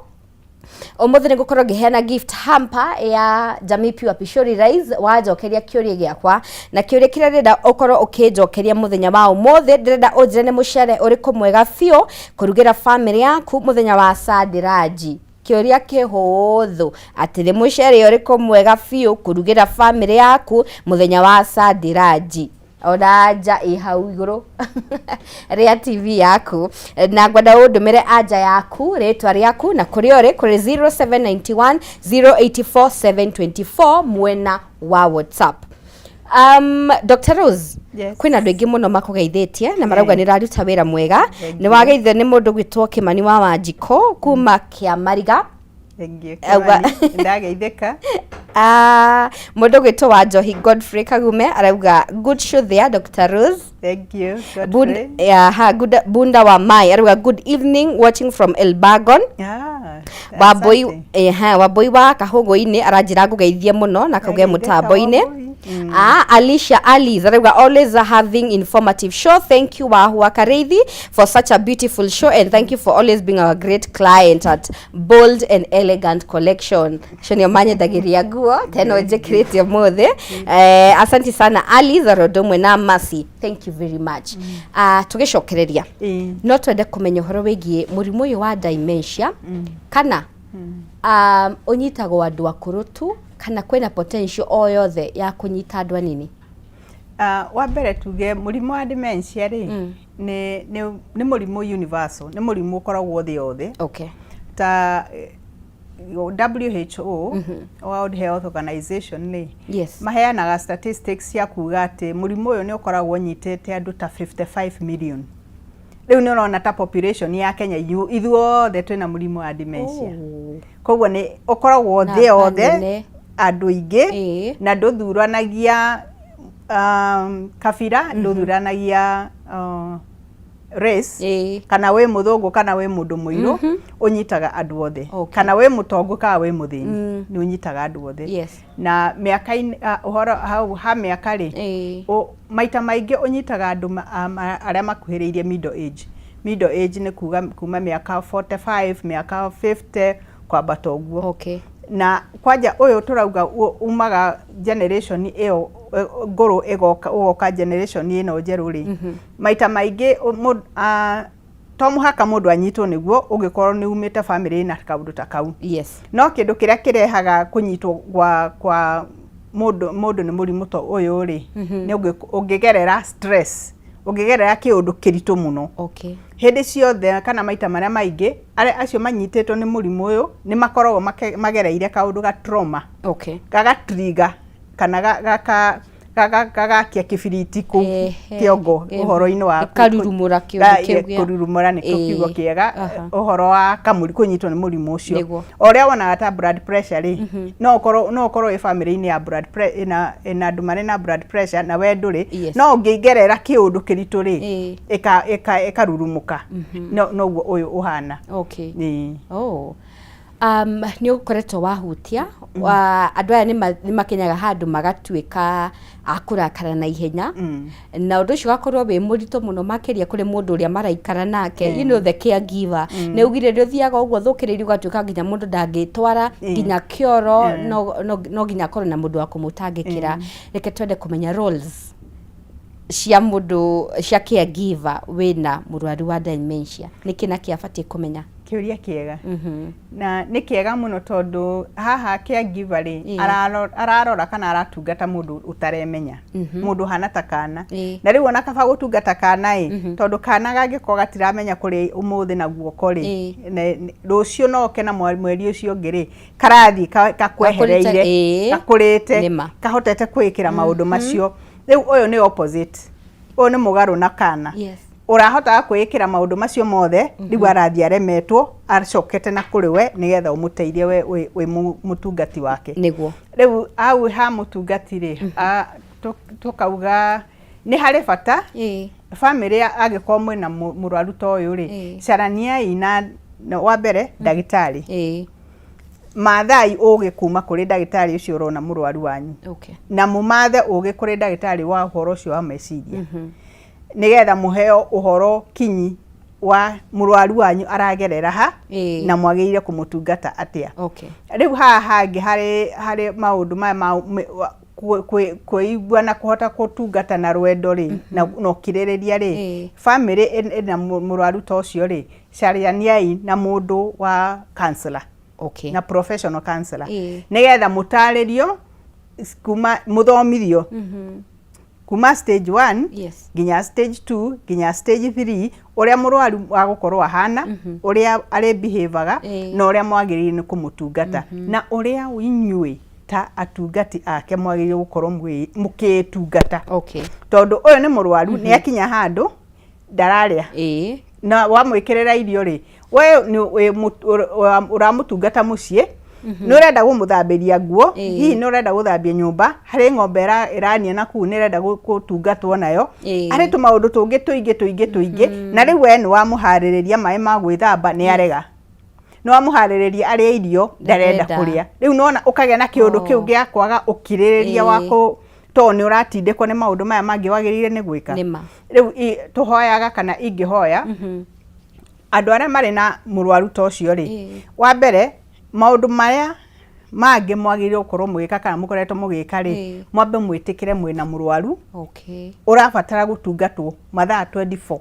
ũmũthĩ nĩ ngũkorwo ngĩheana gift hamper ya Jamii Pure Pishori Rice wanjokeria kĩũria gĩakwa, na kĩũria kĩrĩa ndĩrenda ũkorwo ũkĩnjokeria mũthenya wa ũmũthĩ, ndĩrenda ũnjĩre nĩ mũcere ũrĩkũ mwega biũ kũrugĩra bamĩrĩ yaku mũthenya wa Sandĩranji. Kĩũria kĩhũthũ atĩ nĩ mũcere ũrĩkũ mwega biũ kũrugĩra bamĩrĩ yaku mũthenya wa Sandĩranji. Ona anja ĩ hau igũrũ rĩa TV yaku, na ngwenda ũndũmĩre anja yaku, rĩtwa rĩaku na kũrĩa ũrĩ kũrĩ 0791 084 724 mwena wa WhatsApp. Dr. Rose, Yes. kwĩna andũ aingĩ mũno makũgeithĩtie na marauga nĩ ũraruta wĩra mwega. Thank Nĩ wageithio nĩ mũndũ gwĩtwo Kĩmani wa Wanjikũ kuma Kĩamariga. Thank you. Auga- Kimani. Ndageithĩka. Mũndũ gwĩtwo wa Njohi Godfrey Kagume arauga good show there Dr. Rose. Thank you. Godfrey. Bunda wa Mai arauga good evening watching from Elbagon. Wambui Asante. Wambui wa Kahũgũ-inĩ aranjĩra ngũgeithie mũno na kauge Ndageithĩka, mũtambo-inĩ. Wambui. Alicia Alice arauga always having informative show. Thank you Wahua Kareithi for such a beautiful show and thank you for always being our great client at Bold and Elegant Collection. Cio nĩo manyendagĩria nguo teno njĩkĩrĩte ũmũthĩ. Asanti sana Alice arondo mwe na Mercy. Thank you very much. Tũgĩcokereria no twende kũmenya ũhoro wĩgiĩ mũrimũ ũyũ wa dementia, kana ũnyitagwo andũ akũrũ tu kana kwĩna potential o yothe ya kũnyita andũ anini? Wa mbere tuge mũrimũ wa dementia rĩ, nĩ mũrimũ universal, nĩ mũrimũ ũkoragwo thĩ yothe. Okay. Ta WHO, World Health Organization rĩ, maheanaga statistics cia kuga atĩ mũrimũ ũyũ nĩ ũkoragwo ũnyitĩte andũ ta 55 million. Rĩu nĩ ũrona ta population ya Kenya ithuothe twĩna mũrimũ wa dementia. Koguo nĩ ũkoragwo thĩ Namba yothe nene. Andũ aingĩ. Na ndũthuranagia kabira, ndũthuranagia race, kana wĩ mũthũngũ kana wĩ mũndũ mũirũ, ũnyitaga andũ othe. Kana wĩ mũtongu kana wĩ mũthĩni, nĩ ũnyitaga andũ othe. Na mĩaka-inĩ, ũhoro hau ha mĩaka rĩ, maita maingĩ ũnyitaga andũ arĩa makuhĩrĩirie middle age. Middle age nĩ kuga kuma mĩaka 45, mĩaka 50 kwambata ũguo. Na kwanja ũyũ tũrauga umaga generation ĩyo ngũrũ ĩgoka, ũgoka generation ĩno njerũ rĩ, maita maingĩ to mũhaka mũndũ anyitwo nĩguo ũngĩkorwo nĩ umĩte family ĩna kaũndũ ta kau. No kĩndũ kĩrĩa kĩrehaga kũnyitwo kwa mũndũ nĩ mũrimũ ta ũyũ rĩ, nĩ ũngĩgerera stress, ũngĩgerera kĩũndũ kĩritũ mũno. Hĩndĩ ciothe kana maita marĩa maingĩ, arĩa acio manyitĩtwo nĩ mũrimũ ũyũ nĩ makoragwo magereire kaũndũ ga trauma. Gagatrigger kana gagakia kĩbiriti kũu kĩongo ũhoro-inĩ wa Gĩkarurumũra kĩũndũ kĩu kũrurumũra nĩkĩo kiugo kĩega, ũhoro wa kamũri kũnyitwo nĩ mũrimũ ũcio. O ũrĩa wonaga ta blood pressure rĩ, no ũkorwo wĩ family-inĩ ya blood ĩna andũ marĩ na blood pressure na we ndũrĩ, no ũngĩgerera kĩũndũ kĩritũ rĩ, ĩkarurumũka. Noguo ũyũ ũhana. Oh. Nĩ ũkoretwo wahutia wa andũ aya nĩ makinyaga handũ magatuĩka a kũrakara na ihenya, na ũndũ ũcio ũgakorwo wĩ mũritũ mũno makĩria kũrĩ mũndũ ũrĩa maraikara nake, the caregiver. Nĩ ugire nĩ ũthiaga ũguo ũthũkĩrĩirie ũgatuĩka nginya mũndũ ndangĩtwara nginya kĩoro, no nginya akorwo na mũndũ wa kũmũtangĩkĩra. Reke twende kũmenya roles cia mũndũ, cia caregiver wĩna mũrwaru wa dementia, nĩkĩ na kĩ abatiĩ kũmenya? Kĩũria kĩega, na nĩ kĩega mũno, tondũ haha caregiver rĩ, ararora kana aratungata mũndũ ũtaremenya, mũndũ ũhana ta kana. Na rĩu ona kaba gũtungata kana ĩ, tondũ kana gangĩkorwo gatiramenya kũrĩa ũmũthĩ na guoko rĩ, rũciũ no oke na mweri ũcio ũngĩ rĩ, karathiĩ kakwehereire, gakũrĩte, kahotete kwĩĩkĩra maũndũ macio. Rĩu ũyũ nĩ opposite, ũyũ nĩ mũgarũ na kana. Ũrahotaga kwĩĩkĩra maũndũ macio mothe, rĩu arathiĩ aremetwo, acokete na kũrĩ we nĩgetha ũmũteithie we wĩ mũtungati wake. Rĩu hau ha mũtungati rĩ, tũkauga nĩ harĩ bata bamĩrĩ angĩkorwo mwĩna mũrwaru ta ũyũ rĩ, caraniai na wa mbere ndagĩtarĩ, mathai ũgĩ kuma kũrĩ ndagĩtarĩ ũcio ũrona mũrwaru wanyu, na mũmathe ũgĩ kũrĩ ndagĩtarĩ wa ũhoro ũcio wa meciria, nĩgetha mũheo ũhoro kinyi wa mũrwaru wanyu aragerera ha, na mwagĩrĩire kũmũtungata atĩa. Rĩu haha hangĩ harĩ maũndũ maya ma kwĩigua na kũhota kũtungata na rwendo rĩ, na ũkirĩrĩria rĩ, bamĩrĩ ĩna mũrwaru ta ũcio rĩ, carianiai na mũndũ wa counselor, na professional counselor, nĩgetha mũtarĩrio kuma mũthomithio kuma stage 1 nginya stage 2 nginya stage 3, ũrĩa mũrwaru agũkorwo ahana, ũrĩa arĩ behavior, na ũrĩa mwagĩrĩire nĩ kũmũtungata, na ũrĩa inyuĩ ta atungati ake mwagĩrĩire gũkorwo mũkĩtungata, tondũ ũyũ nĩ mũrwaru, nĩ akinya handũ ndararĩa, na wamwĩkĩrĩra irio rĩ, we nĩ wĩ ũramũtungata mũciĩ, nĩ ũrenda kũmũthambĩria nguo, hihi nĩ ũrenda gũthambia nyũmba, harĩ ng'ombe ĩrania na kũu nĩ ĩrenda gũtungatwo nayo, harĩ tũmaũndũ tũngĩ tũingĩ tũingĩ tũingĩ, na rĩu we nĩ wamũharĩrĩria maĩ ma gwĩthamba, nĩ arega, nĩ wamũharĩrĩria arĩe irio, ndarenda Ndarenda. kũrĩa. Rĩu nona ũkagĩa na kĩũndũ kĩu gĩa kwaga ũkirĩrĩria wa kũ tondũ nĩ ũratindĩkwo nĩ maũndũ maya mangĩ wagĩrĩire nĩ gwĩka. Nĩma. Rĩu tũhoyaga kana ingĩhoya andũ arĩa marĩ na mũrwaru ta ũcio rĩ, wa mbere maũndũ marĩa mangĩ mwagĩrĩirwo gũkorwo mũgĩka kana mũkoretwo mũgĩka rĩ, mwambe mwĩtĩkĩre mwĩna mũrwaru ũrabatara gũtungatwo mathaa 24.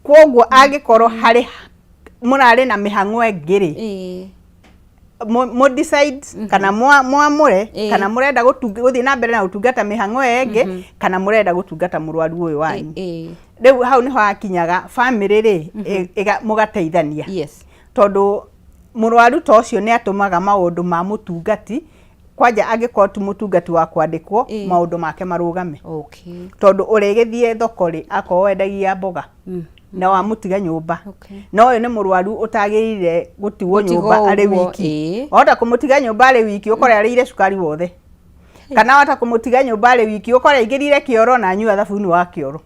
Kwoguo angĩkorwo harĩ mũrarĩ na mĩhang'o ĩngĩ rĩ, mũ decide kana mwamũre kana mũrenda gũthiĩ na mbere na gũtungata mĩhang'o ĩyo ĩngĩ kana mũrenda gũtungata mũrwaru ũyũ wanyu. Rĩu hau nĩho hakinyaga bamĩrĩ rĩ, mũgateithania, tondũ Mũrwaru ta ũcio nĩ atũmaga maũndũ ma mũtungati, kwanja angĩkorwo ti mũtungati wa kwandĩkwo, maũndũ make marũgame. Tondũ ũrĩgĩthiĩ thoko rĩ, akorwo wendagia mboga na wamũtiga nyũmba, na ũyũ nĩ mũrwaru ũtagĩrĩire gũtigwo Gũtigwo nyũmba arĩ ũguo, wiki. Wahota kũmũtiga nyũmba arĩ wiki, ũkore arĩire cukari wothe, kana wahota kũmũtiga nyũmba arĩ wiki, ũkore aingĩrire kĩoro na anyua thabuni wa kĩoro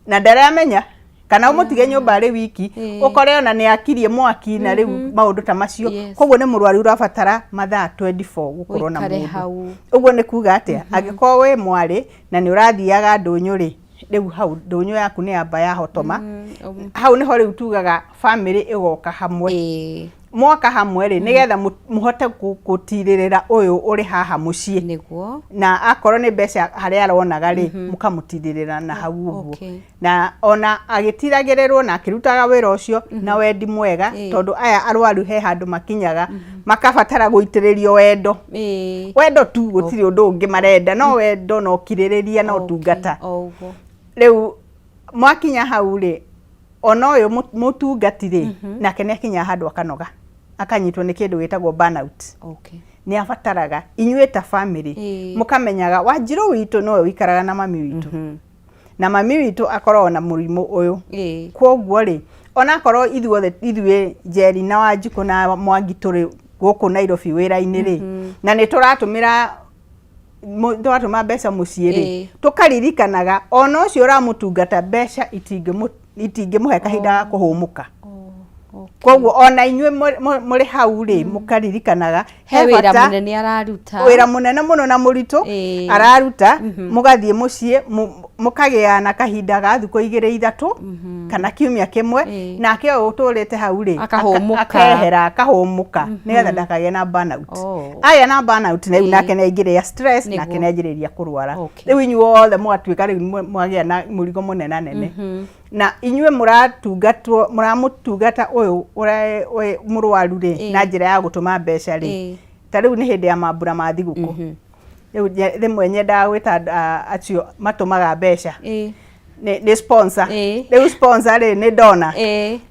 na ndaramenya, kana ũmũtige nyũmba arĩ wiki, ũkore ona nĩ akirie mwaki na rĩu maũndũ ta macio. Koguo nĩ mũrwaru ũrabatara mathaa 24 gũkorwo na Ũikare mũndũ. hau. Ũguo nĩ kuga atĩa? Angĩkorwo wĩ mwarĩ na nĩ ũrathiaga ndũnyũ rĩ, rĩu hau ndũnyũ yaku nĩ yamba yahotoma. Hau nĩho rĩu tugaga family ĩgoka hamwe. Mwoka hamwe rĩ, nĩgetha mũhote gũtirĩrĩra ũyũ ũrĩ haha mũciĩ, na akorwo nĩ mbeca harĩa aronaga rĩ, mũkamũtirĩrĩra na hau ũguo. Na ona agĩtiragĩrĩrwo na akĩrutaga wĩra ũcio na wendi mwega, tondũ aya arwaru he handũ makinyaga makabatara gũitĩrĩrio wendo. Wendo tu, gũtirĩ ũndũ ũngĩ marenda, no wendo na ũkirĩrĩria na ũtungata. O ũguo. Rĩu mwakinya hau rĩ, ona ũyũ mũtungati rĩ, nake nĩ akinyaga handũ akanoga, akanyitwo nĩ kĩndũ gĩtagwo burnout. Nĩ abataraga inyuĩ ta family mũkamenyaga Wanjirũ witũ nĩwe ũikaraga na mami witũ, na mami witũ akoragwo na mũrimũ ũyũ. Kwoguo rĩ, onakorwo ithuothe, ithuĩ Njeri na Wanjikũ na Mwangi, tũrĩ gũkũ Nairobi wĩra-inĩ rĩ, na nĩ tũratũmĩra tũratũma mbeca mũciĩ rĩ, tũkaririkanaga ona ũcio ũramũtungata mbeca itingĩmũhe kahinda ga kũhũmũka. Koguo ona inyuĩ mũrĩ hau rĩ, mũkaririkanaga he wĩra bata mũnene araruta. Wĩra mũnene mũno na mũritũ araruta. Mũgathiĩ mũciĩ, mũkagĩa na kahinda ga thikũ 2 3 kana kiumia kĩmwe, nake ũyũ ũtũrĩte hau rĩ, Akahũmũka. Akehera, akahũmũka, nĩgetha ndakagĩe na burnout. Agĩa na burnout na rĩu nake nĩ aingĩrĩria stress, nake nĩ anjĩrĩria kũrwara. Rĩu inyuothe mũgatuĩka rĩu mwagĩa na mũrigo mũnenanene, na inyuĩ mũratungatwo, mũramũtungata ũyũ mũrwaru rĩ na njĩra ya gũtũma mbeca rĩ. Ta rĩu nĩ hĩndĩ ya mambura ma thigũkũ, rĩu rĩmwe nyendaga gwĩta andũ acio matũmaga mbeca nĩ sponsor. Rĩu sponsor rĩ, nĩ ndona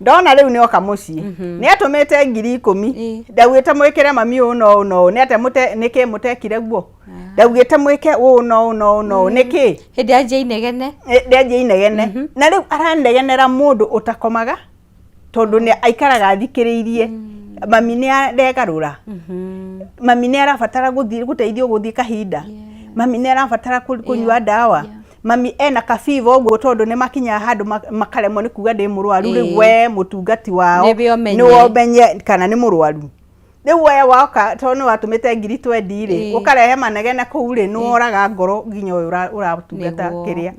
ndona rĩu nĩ oka mũciĩ, nĩ atũmĩte 10,000. Ndaugĩte mwĩkĩre mami ũũ na ũũ na ũũ, nĩ atĩa nĩkĩ mũtekire guo? Ndaugĩte mwĩke ũũ na ũũ na ũũ na ũũ, nĩkĩ? Hĩndĩ yanjia inegene. Ndenjia inegene, na rĩu aranegenera mũndũ ũtakomaga, tondũ nĩ aikaraga athikĩrĩirie mami nĩ aregarũra, mami nĩ arabatara gũthiĩ gũteithio gũthiĩ kahinda, mami nĩ arabatara kũnyua ndawa, mami ena kabiba ũguo, tondũ nĩ makinyaga handũ makaremwo nĩ kuga ndĩ mũrwaru. Rĩu we mũtungati wao Nĩwe ũmenye. Nĩwe ũmenye kana nĩ mũrwaru. Rĩu we woka, tondũ nĩ watũmĩte 20,000 rĩ, ũkarehe manegene kũu rĩ, nĩ woraga ngoro nginya ũyũ ũratungata. Kĩrĩa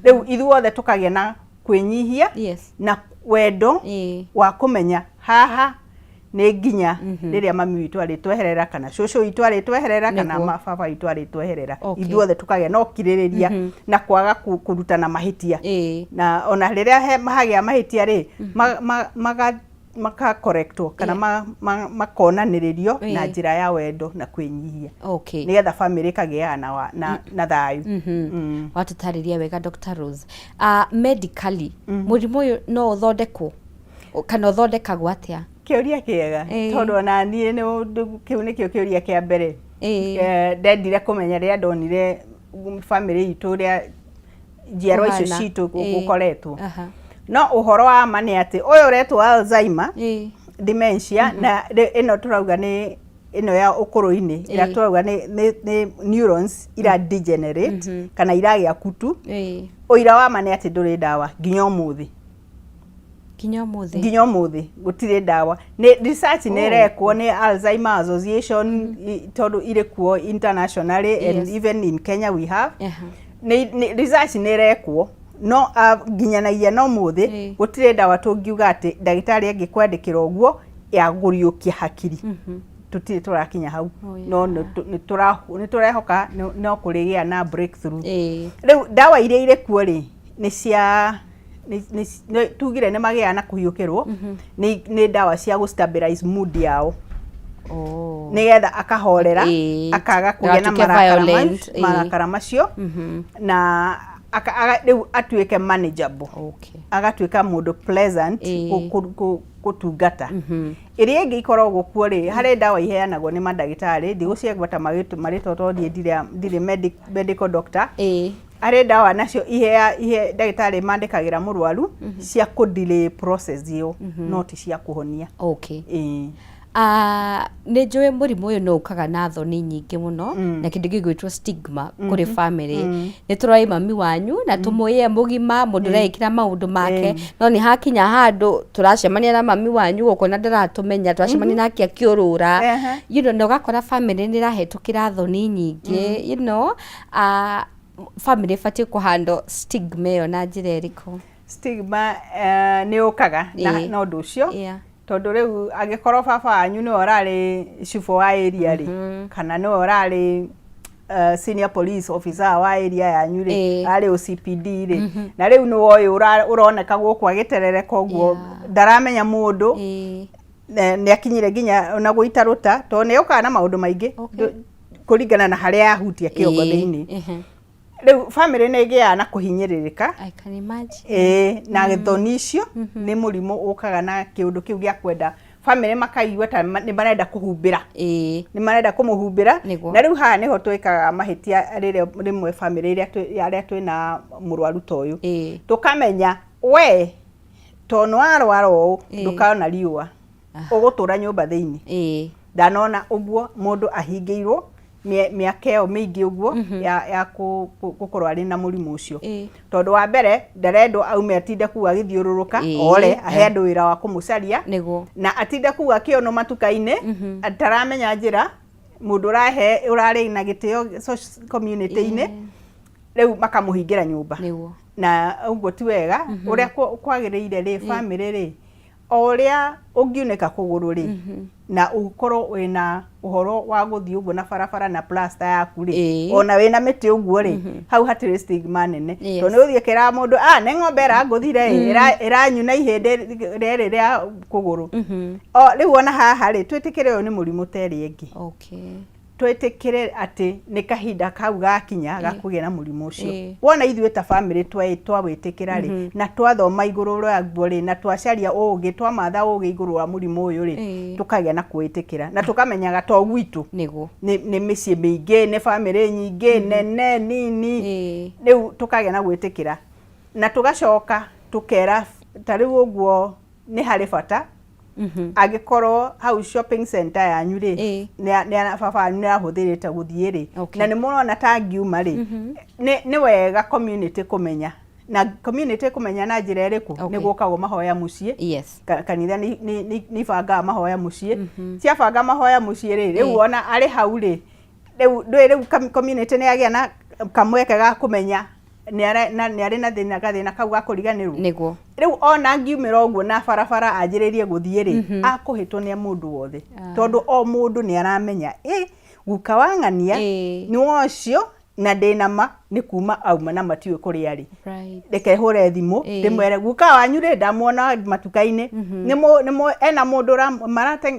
rĩu ithuothe tũkagĩa na kwĩnyihia na wendo wa kũmenya haha nĩ nginya rĩrĩa mami witũ arĩtweherera, kana cũcũ witũ arĩtweherera, kana baba witũ arĩtweherera. Ithuothe tũkagĩa na ũkirĩrĩria na kwaga kũrutana mahĩtia, na ona rĩrĩa hagĩa mahĩtia rĩ, makakorektwo kana makonanĩrĩrio na njĩra ya wendo na kwĩnyihia, nĩgetha famĩlĩ ĩkagĩaga na thayũ. Watũtarĩria wega, Dr. Rose. Medically, mũrimũ ũyũ no ũthondekwo kana ũthondekagwo atĩa? Kĩũria kĩega, tondũ ona niĩ kĩu nĩkĩo kĩũria kĩa mbere ndendire kũmenya rĩrĩa ndonire famĩlĩ itũ, ũrĩa njiarwa icio Kũhana. citũ gũkoretwo. No ũhoro wa ma nĩ atĩ ũyũ ũretwo Alzheimer dementia, na ĩno tũrauga nĩ ĩno ya ũkũrũ-inĩ, ĩrĩa tũrauga nĩ neurons ira degenerate kana iragĩa kutu. Ũira wa ma nĩ atĩ ndũrĩ ndawa nginya ũmũthĩ. Nginya ũmũthĩ? Nginya ũmũthĩ gũtirĩ ndawa. Nĩ research nĩ ĩrekwo nĩ Alzheimer Association, tondũ irĩ kuo internationally and even in Kenya we have. Nĩ research nĩ ĩrekwo, no nginyanagia no mũthĩ gũtirĩ ndawa tũngiuga atĩ ndagĩtarĩ angĩkwandĩkĩra ũguo ya kũriũkia hakiri. Tũtirĩ tũrakinya hau. No nĩ tũrehoka no kũrĩgĩa na breakthrough. Rĩu ndawa iria irĩ kuo rĩ, nĩ cia tugire nĩ magĩaga na kũhiũkĩrwo, nĩ ndawa cia gũ stabilize mood yao, nĩgetha akahorera, akaga kũgĩa na Ndagatuĩke marakara violent, marakara macio, na Rĩu atuĩke manageable, agatuĩka mũndũ pleasant gũtungata. Ĩrĩa ĩngĩ ikoragwo kuo rĩ, harĩ ndawa iheanagwo nĩ mandagĩtarĩ, ndigũciagweta marĩtwa tondũ niĩ ndirĩ medical doctor. Harĩ ndawa nacio ihe ndagĩtarĩ mandĩkagĩra mũrwaru cia kũ delay process ĩyo, no ti cia kũhonia. Ĩĩ. Ah, nĩ njũĩ mũrimũ ũyũ no ũkaga na thoni nyingĩ mũno na kĩndũ gĩgwĩtwo stigma kũrĩ family. Nĩ tũroĩ mami wanyu na tũmũĩe mũgima mũndũ ũreĩkĩra maũndũ make, no nĩ hakinya handũ tũracemania na mami wanyu gũkũ na ndaratũmenya, tũracemania nake akĩũrũra, na ũgakora family nĩ ĩrahetũkĩra thoni nyingĩ. Ah, family ĩbatiĩ kũhandle stigma ĩyo na njĩra ĩrĩkũ? Stigma nĩ ũkaga na ũndũ ũcio, tondũ rĩu angĩkorwo baba wanyu nĩwe ũrarĩ cibũ wa area rĩ, kana nĩwe ũrarĩ senior police officer wa area yanyu rĩ, arĩ OCPD rĩ, na rĩu nĩwe ũyũ ũroneka gũkũ agĩterereka ũguo, ndaramenya mũndũ, nĩ akinyire nginya ona gũita rũta, tondũ nĩ ũkaga na maũndũ maingĩ kũringana na harĩa yahutia kĩongo thĩinĩ. Rĩu family nĩ ĩgĩaga na kũhinyĩrĩrĩka. I can imagine. Ĩĩ, na thoni icio nĩ mũrimũ ũkaga na kĩũndũ kĩu gĩa kwenda family makaigua ta nĩ marenda kũhumbĩra, nĩ marenda kũmũhumbĩra. Na rĩu haha nĩho twĩkaga mahĩtia rĩrĩa rĩmwe family ĩrĩa arĩa twĩna mũrwaru ta ũyũ, tũkamenya we to nĩ warwara ũũ, ndũkona riũa, ũgũtũra nyũmba thĩinĩ. Ndanona ũguo mũndũ ahingĩirwo mĩaka ĩyo mĩingĩ ũguo ya gũkorwo arĩ na mũrimũ ũcio, tondũ wa mbere ndarendwo aume atinde kũu agĩthiũrũrũka, ore ahe andũ wĩra wa kũmũcaria, na atinde kũu akĩonwo matuka-inĩ ataramenya njĩra, mũndũ ũrahe ũrarĩ na gĩtĩo community-inĩ, rĩu makamũhingĩra nyũmba. Na ũguo ti wega. Ũrĩa kwagĩrĩire rĩ, family rĩ, o ũrĩa ũngiunĩka kũgũrũ rĩ, na ũkorwo wĩna ũhoro wa gũthiĩ ũguo na barabara na plaster yaku rĩ, ona wĩna mĩtĩ ũguo rĩ, hau hatirĩ stigma nene, tondũ nĩ ũthiĩ kĩraga mũndũ, ah, nĩ ng'ombe ĩrangũthire ĩ, ĩranyuna ihĩndĩ rĩrĩ rĩa kũgũrũ. O rĩu ona haha rĩ, twĩtĩkĩre ũyũ nĩ mũrimũ ta ĩrĩa ĩngĩ. Twĩtĩkĩre atĩ nĩ kahinda kau gakinya ga kũgĩa na mũrimũ ũcio. Wona ithuĩ ta family twawĩtĩkĩra rĩ, na twathoma igũrũ rĩaguo rĩ, na twacaria ũgĩ, twamatha ũgĩ igũrũ wa mũrimũ ũyũ rĩ, tũkagĩa na kwĩtĩkĩra na tũkamenyaga to gwitũ, nĩ mĩciĩ mĩingĩ, nĩ family nyingĩ nene nini. Rĩu tũkagĩa na gwĩtĩkĩra na tũgacoka tũkera ta rĩu ũguo nĩ harĩ bata angĩkorwo hau shopping center yanyu rĩ, nĩ baba wanyu nĩ ahũthĩrĩte gũthiĩ rĩ, na nĩ mũrona ta ngiuma rĩ, nĩ wega community kũmenya, na community kũmenya na njĩra ĩrĩkũ? Nĩ gũkagwo mahoya mũciĩ. Kanitha nĩ ibangaga mahoya mũciĩ. Ciabanga mahoya mũciĩ rĩ, rĩu ona arĩ hau rĩ, rĩu ndũĩ rĩu community nĩ yagĩa na kamweke ga kũmenya nĩ arĩ na thĩna, gathĩna kau ga kũriganĩrwo. Rĩu ona ngiumĩra ũguo na barabara anjĩrĩrie gũthiĩ rĩ, akũhĩtwo nĩ mũndũ wothe, tondũ o mũndũ nĩ aramenya ĩ guka wa ng'ania nĩ wa ũcio, na ndĩna ma nĩ kuma auma na matiũĩ kũrĩa arĩ. Reke hũre thimũ ndĩmwere guka wanyu rĩ, ndamuona matuka-inĩ, nĩ ena mũndũ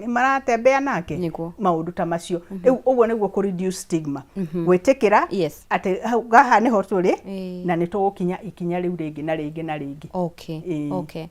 maratembea nake. Maũndũ ta macio. Rĩu ũguo nĩguo kũ reduce stigma, gwĩtĩkĩra atĩ haha nĩho tũrĩ na nĩ tũgũkinya ikinya rĩu rĩngĩ na rĩngĩ na rĩngĩ. Okay.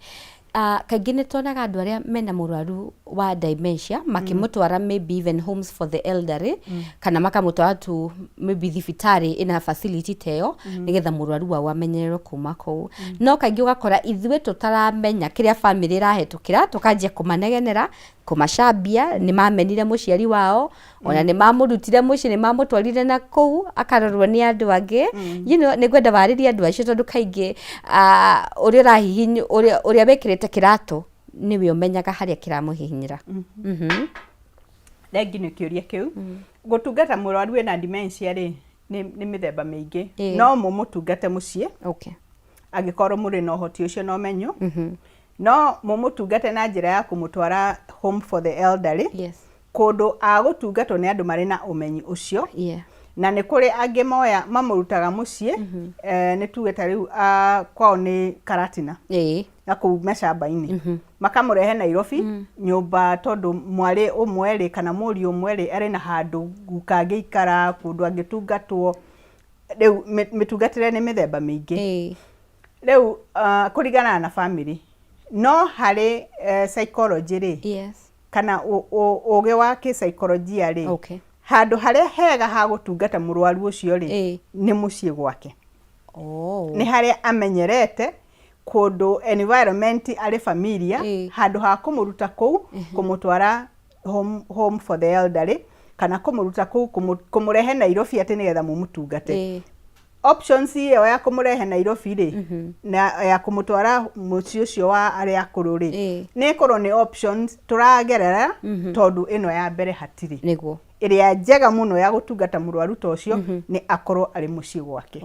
Kaingĩ nĩ tuonaga andũ arĩa mena mũrwaru wa dementia makĩmũtwara maybe even homes for the elderly, kana makamũtwara to maybe thibitarĩ ĩna facility ta ĩyo, nĩgetha mũrwaru wao amenyererwo kuma kũu. No kaingĩ ũgakora ithuĩ tũtaramenya kĩrĩa family ĩrahetũkĩra, tũkanjia kũmanegenera, kũmacambia nĩ mamenire mũciari wao, ona nĩ mamũrutire mũciĩ, nĩ mamũtwarire na kũu akarorwo nĩ andũ angĩ. Nĩ ngwenda warĩrie andũ acio, tondũ kaingĩ ũrĩa ũrahihinya, ũrĩa wĩkĩrĩte kĩratũ nĩwe ũmenyaga harĩa kĩramũhihinyĩra. Thengi nĩ kĩũria kĩu. Gũtungata mũrwaru wĩna dementia rĩ, nĩ mĩthemba mĩingĩ. No mũmũtungate mũciĩ angĩkorwo mũrĩ na ũhoti ũcio na ũmenyo. No mũmũtungate na njĩra ya kũmũtwara home for the elderly, kũndũ agũtungatwo nĩ andũ marĩ na ũmenyi ũcio. Na nĩ kũrĩ angĩ moya mamũrutaga mũciĩ, nĩ tuge ta rĩu kwao nĩ Karatina na kũu macamba-inĩ, makamũrehe Nairobi nyũmba, tondũ mwarĩ ũmwe rĩ, kana mũriũ ũmwe rĩ, arĩ na handũ guka angĩikara, kũndũ angĩtungatwo. Rĩu mĩtungatĩre nĩ mĩthemba mĩingĩ. Rĩu kũringana na family, no harĩ psychology rĩ, kana ũgĩ wa kĩsaikolojia rĩ, handũ harĩa hega ha gũtungata mũrwaru ũcio rĩ, nĩ mũciĩ gwake. Nĩ harĩa amenyerete kũndũ, environment arĩ familia, handũ ha kũmũruta kũu kũmũtwara home for the elderly, kana kũmũruta kũu kũmũrehe Nairobi atĩ nĩgetha mũmũtungate. Options ĩyo ya kũmũrehe Nairobi rĩ, na ya kũmũtwara mũciĩ ũcio wa arĩa akũrũ rĩ, nĩ ĩkorwo nĩ options tũragerera, tondũ ĩno ya mbere hatirĩ. Ĩrĩa njega mũno ya gũtungata mũrwaru ta ũcio nĩ akorwo arĩ mũciĩ gwake.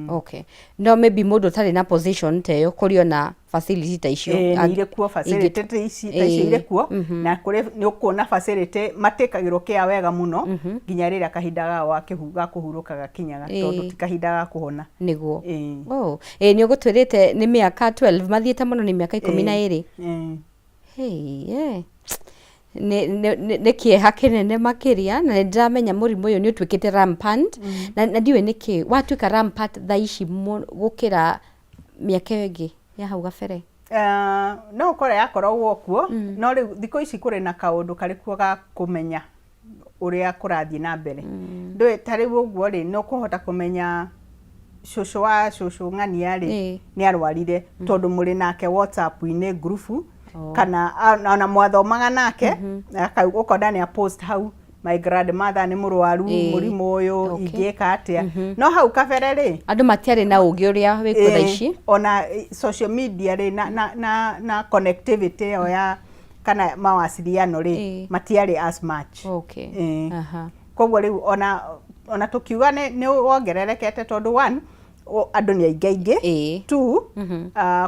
Okay, no maybe mũndũ ũtarĩ na position ta ĩyo kũrĩ ona facility ta icio? Ĩĩ, nĩ irĩ kuo facility ta icio, irĩ kuo, na kũrĩ nĩ ũkuona facility matĩkagĩrwo kĩa wega mũno nginya rĩrĩa kahinda gao ga kũhurũka gakinyaga, tondũ ti kahinda ga kũhona. Oh, ĩ nĩ ũgũtwĩrĩte nĩ mĩaka 12 mathiĩte mũno, nĩ mĩaka 12. Hey, yeah. Nĩ kĩeha kĩnene makĩria, na nĩ ndĩramenya mũrimũ ũyũ nĩ ũtuĩkĩte rampant, na ndiũĩ nĩkĩ watuĩka rampant thaa ici gũkĩra mĩaka ĩyo ĩngĩ ya hau gabere. No ũkore yakoragwo kuo, no rĩu thikũ ici kũrĩ na kaũndũ karĩ kuo ga kũmenya ũrĩa kũrathiĩ na mbere. Ndũĩ ta rĩu ũguo rĩ, nĩ ũkũhota kũmenya cũcũ wa cũcũ ng'ania rĩ, nĩ arwarire, tondũ mũrĩ nake WhatsApp-inĩ ngurubu, kana ona mwathomaga nake, ũkona nĩ a post hau, "My grandmother nĩ mũrwaru mũrimũ ũyũ, ingĩka atĩa?" No hau kabere rĩ, andũ matiarĩ na ũgĩ ũrĩa wĩkuo thaa ici. Ona social media rĩ, na connectivity ĩyo ya kana mawasiliano rĩ, matiarĩ as much. Koguo rĩu ona tũkiuga nĩ wongererekete tondũ one, andũ nĩ aingĩ aingĩ, two,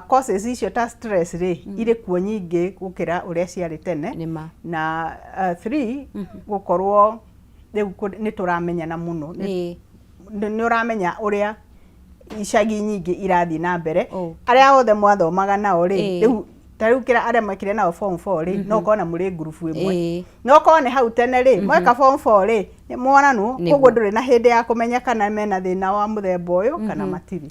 causes icio ta stress rĩ, irĩ kuo nyingĩ gũkĩra ũrĩa ciarĩ tene. Nĩ ma. Na three, gũkorwo rĩu nĩ tũramenyana mũno. Nĩ ũramenya ũrĩa icagi nyingĩ irathiĩ na mbere, arĩa othe mwathomaga nao rĩ, rĩu ta rĩu kĩra arĩa mwekire nao form 4 rĩ, no ũkorwo na mũrĩ ngurubu ĩmwe, no korwo nĩ hau tene rĩ, mweka form 4 rĩ, nĩ mwonanwo. Koguo ndũrĩ na hĩndĩ ya kũmenya kana mena thĩna wa mũthemba ũyũ kana matirĩ.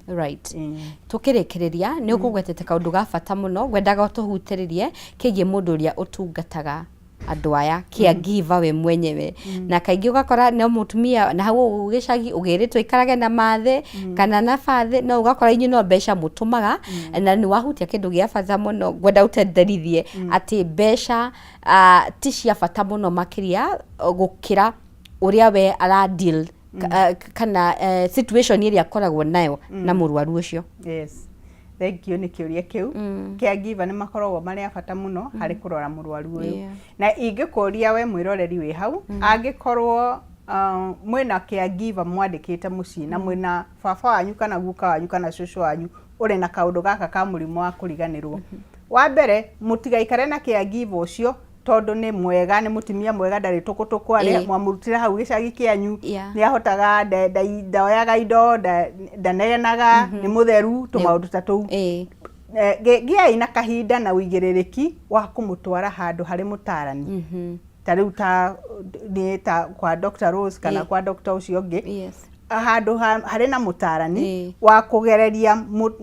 Tukĩrĩkĩrĩria, nĩ ũkũgwetete kaũndũ ga bata mũno ngwendaga ũtũhutĩrĩrie kĩgiĩ mũndũ ũrĩa ũtungataga andũ aya, caregiver we mwenyewe. Na kaingĩ ũgakora no mũtumia na hau ũguo gĩcagi ũgĩrĩtwo ikarage na mathĩ kana na bathĩ, no ũgakora inyuĩ no mbeca mũtũmaga. Na nĩ wahutia kĩndũ gĩa bata mũno ngwenda ũtenderithie, atĩ mbeca ti cia bata mũno makĩria gũkĩra ũrĩa we ara deal kana situation ĩrĩa akoragwo nayo na mũrwaru ũcio. Yes, thank you nĩ kĩũria kĩu. Caregiver nĩ makoragwo marĩ a bata mũno harĩ kũrora mũrwaru ũyũ. Na ingĩkũria we mwĩroreri wĩ hau, angĩkorwo mwĩna caregiver mwandĩkĩte mũciĩ, na mwĩna baba wanyu kana guka wanyu kana cũcũ wanyu ũrĩ na kaũndũ gaka ka mũrimũ wa kũriganĩrwo, wa mbere, mũtigaikare na caregiver ũcio tondũ nĩ mwega, nĩ mũtumia mwega, ndarĩ tũkũtũkũ, arĩ mwamũrutire hau gĩcagi kĩanyu, nĩ ahotaga, ndoyaga indo, ndanegenaga, nĩ mũtheru, tũmaũndũ ta tũu. Gĩai na kahinda na ũigĩrĩrĩki wa kũmũtwara handũ harĩ mũtarani, ta rĩu ta nĩ ta kwa Dr. Rose kana kwa Dr. ũcio ũngĩ, handũ harĩ na mũtarani wa kũgereria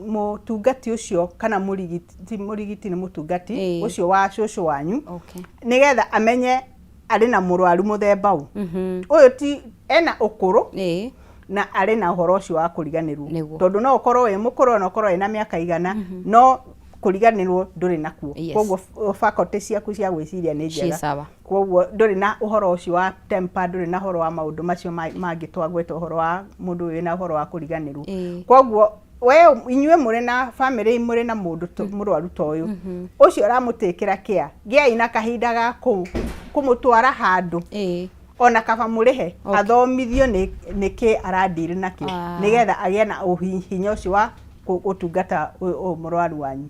mũtungati ũcio kana mũrigiti, ti mũrigiti, nĩ mũtungati ũcio wa cũcũ wanyu, nĩgetha amenye arĩ na mũrwaru mũthemba ũ ũyũ, ti ena ũkũrũ na arĩ na ũhoro ũcio wa kũriganĩrwo. Tondũ no ũkorwo wĩ mũkũrũ, na ũkorwo wĩna mĩaka 100, no kũriganĩrwo ndũrĩ nakuo. Koguo faculty ciaku cia gwĩciria nĩ Ciĩ njega. Sawa. Koguo ndũrĩ na ũhoro ũcio wa temper, ndũrĩ na ũhoro wa maũndũ macio mangĩ twagweta, ũhoro wa mũndũ ũyũ wĩna ũhoro wa kũriganĩrwo. Koguo we inyuĩ mũrĩ na family, mũrĩ na mũndũ mũrwaru ta ũyũ ũcio ũramũtĩkĩra care, gĩai na kahinda ga kũmũtwara handũ, ona kaba mũrĩhe, athomithio nĩ kĩ aradiri nakĩo, nĩgetha agĩe na hinya ũcio wa gũtungata ũyũ mũrwaru wanyu.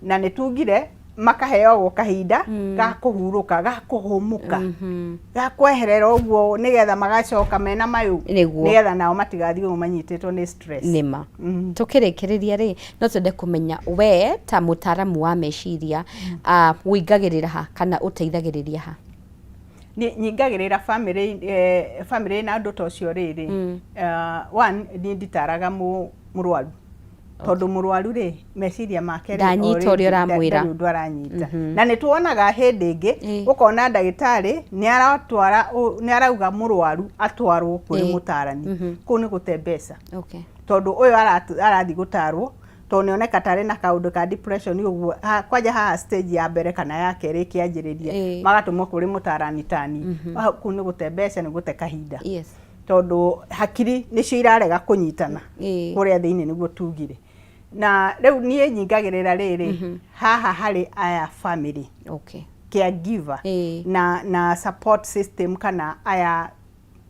Na nĩ tugire makaheagwo kahinda ga kũhurũka, ga kũhũmũka, ga kweherera ũguo, nĩgetha magacoka mena mayũ, nĩgetha nao matigathiĩ ũguo manyitĩtwo nĩ stress. Nĩma. Tũkĩrĩkĩrĩria rĩ, no twende kũmenya we ta mũtaaramu wa meciria, ũingagĩrĩra ha kana ũteithagĩrĩria ha? Nyingagĩrĩra family, family na andũ ta ũcio rĩrĩ, one, niĩ nditaraga mũrwaru, tondũ mũrwaru rĩ, meciria make rĩ, Ndanyita ũrĩa already ũramwĩra. Ndarĩ ũndũ aranyita. Na nĩ tuonaga hĩndĩ ĩngĩ ũkona ndagĩtarĩ nĩ aratwara, nĩ arauga mũrwaru atwarwo kũrĩ mũtarani. Kũu nĩ gũte mbeca, tondũ ũyũ arathiĩ gũtarwo tondũ nĩoneka tarĩ na kaũndũ ka depression ũguo, kwanja haha stage ya mbere kana ya kerĩ ĩkĩanjĩrĩria, magatũmwo kũrĩ mũtarani tani. Hau kũu nĩ gũte mbeca, nĩ gũte kahinda, tondũ hakiri nĩcio irarega kũnyitana kũrĩa thĩinĩ, nĩguo tugire. Na rĩu niĩ nyingagĩrĩra rĩrĩ haha harĩ aya family, caregiver na support system, kana aya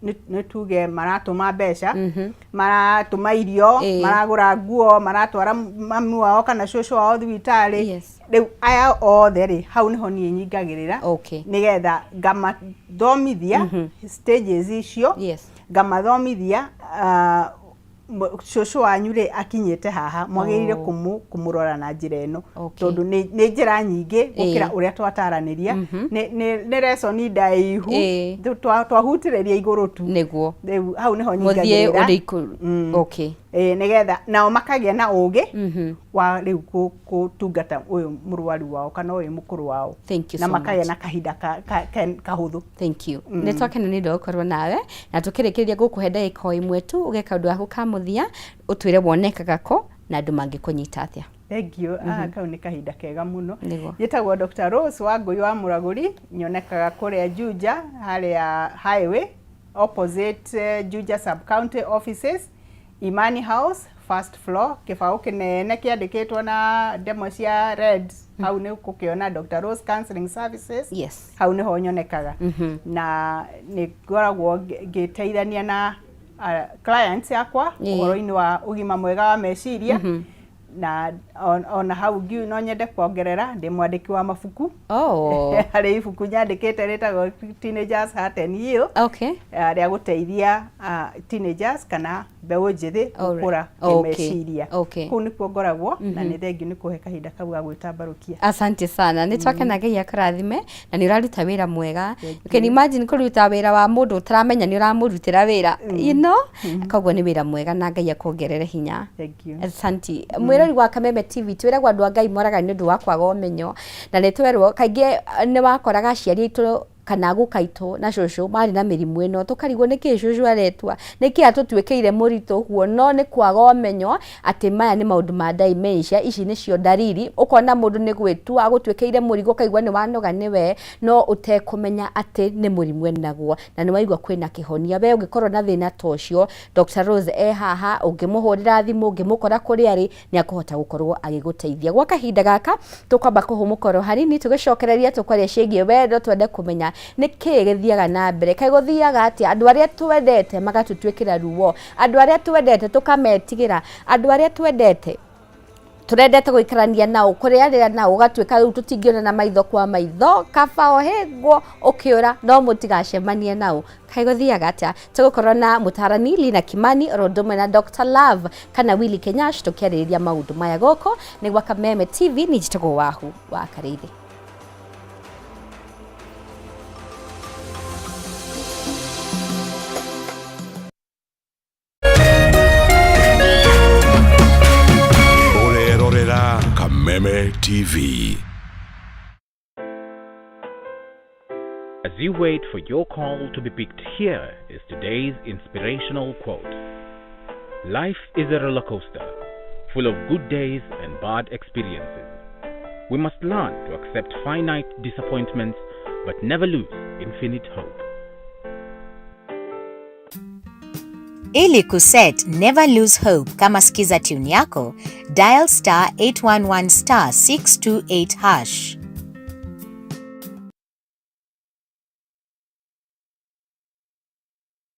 nĩ tuge maratũma mbeca, maratũma irio, maragũra nguo, maratwara mami wao kana cũcũ wao thibitarĩ. Rĩu aya othe rĩ, hau nĩho niĩ nyingagĩrĩra, nĩgetha ngamathomithia stages icio, ngamathomithia, cũcũ wanyu rĩ, akinyĩte haha, mwagĩrĩire kũmũrora na njĩra ĩno, tondũ nĩ njĩra nyingĩ gũkĩra ũrĩa twataranĩria. Nĩ lesson ndaihu. Rĩu twahutĩrĩria igũrũ tu. Rĩu hau nĩho Mũthiĩ nyingagĩrĩra. Ũrĩkũ. Ĩĩ, nĩgetha nao makagĩa na ũgĩ wa rĩu gũtungata ũyũ mũrwaru wao kana ũyũ mũkũrũ wao, Thank you na so makagĩa much. na kahinda kahũthũ. Thank you. Nĩ twakena nĩ ũndũ wa gũkorwo nawe, na tũkĩrĩkĩrĩria gũkũhe ndagĩka o ĩmwe tu ũgeka ũndũ waku ka mũthia, ũtwĩre wonekaga kũ na andũ mangĩkũnyita atĩa. Thank you. Ah, kau nĩ kahinda kega mũno. Njĩtagwo Dr. Rose Wangũi wa Mũragũri, nyonekaga kũrĩa Juja, harĩa highway opposite, Juja sub county offices, Imani House, first floor, kĩbaũ kĩnene kĩandĩkĩtwo na ndemwa cia red. Hau nĩ ũgũkĩona Dr. Rose Counseling Services. Hau nĩho nyonekaga, na nĩ ngoragwo ngĩteithania na clients yakwa ũhoro-inĩ wa ũgima mwega wa meciria. Na ona hau no nyende kuongerera, ndĩ mwandĩki wa mabuku. Harĩ ibuku nyandĩkĩte rĩtagwo Teenagers Heart and Heal, rĩa gũteithia teenagers kana mbeũ njĩthĩ gũkũra kĩmeciria. Kũu nĩkuo ngoragwo, na nĩ thengiũ nĩ kũhe kahinda kau ga gwĩtambarũkia. Asante sana, nĩ twakena. Ngai akũrathime, na nĩ ũraruta wĩra mwega. You can imagine kũruta wĩra wa mũndũ ũtaramenya nĩ ũramũrutĩra wĩra, koguo nĩ wĩra mwega na Ngai akuongerere hinya. Thank you. Asante. Mwĩrori wa Kameme TV, twĩragwo andũ a Ngai moraga nĩ ũndũ wa kwaga ũmenyo, na nĩ twerwo kaingĩ, nĩ wakoraga aciari aitũ kana guka aitũ na cũcũ marĩ na mĩrimũ ĩno, tũkarigwo nĩkĩ cũcũ aretua, nĩkĩ atũtuĩkĩire mũritũ ũguo, no nĩ kwaga ũmenyo atĩ maya nĩ maũndũ ma dementia, ici nĩcio ndariri. Ũkona mũndũ nĩ gwĩtua agũtuĩkĩire mũrigo, ũkaigua nĩ wanoga nĩwe, no ũtekũmenya atĩ nĩ mũrimũ enaguo. Na nĩ waigua kwĩna kĩhonia. We ũngĩkorwo na thĩna ta ũcio, Dr. Rose e haha, ũngĩmũhũrĩra thimũ, ũngĩmũkora kũrĩa arĩ, nĩ akũhota gũkorwo agĩgũteithia. Gwa kahinda gaka tũkwamba kũhũmũka oro hanini, tũgĩcokereria tũkwaria ciĩgiĩ wendo, twende kũmenya nĩ kĩĩ gĩthiaga na mbere, kaĩ gũthiaga atĩa andũ arĩa twendete magatũtuĩkĩra ruo, andũ arĩa twendete tũkametigĩra, andũ arĩa twendete, turendete gũikarania nao, kũrĩanĩra nao, ũgatuĩka rĩu tũtingĩonana maitho kwa maitho, kaba ũhĩngwo ũkĩũra no mũtigacemanie nao. Kaĩ gũthiaga atĩa? Tũgũkorwo na mũtarani Lina Kimani oro ũndũ ũmwe na Dr. Love kana Willy Kenyash tũkĩarĩrĩria maũndũ maya. Gũkũ nĩ gwa Kameme TV, niĩ njĩtagwo Wahu wa Karĩithi. Ũrerorera Kameme TV. As you wait for your call to be picked, here is today's inspirational quote. Life is a roller coaster, full of good days and bad experiences. We must learn to accept finite disappointments but never lose infinite hope. Ili kuset Never Lose Hope kama skiza tune yako, dial *811*628#.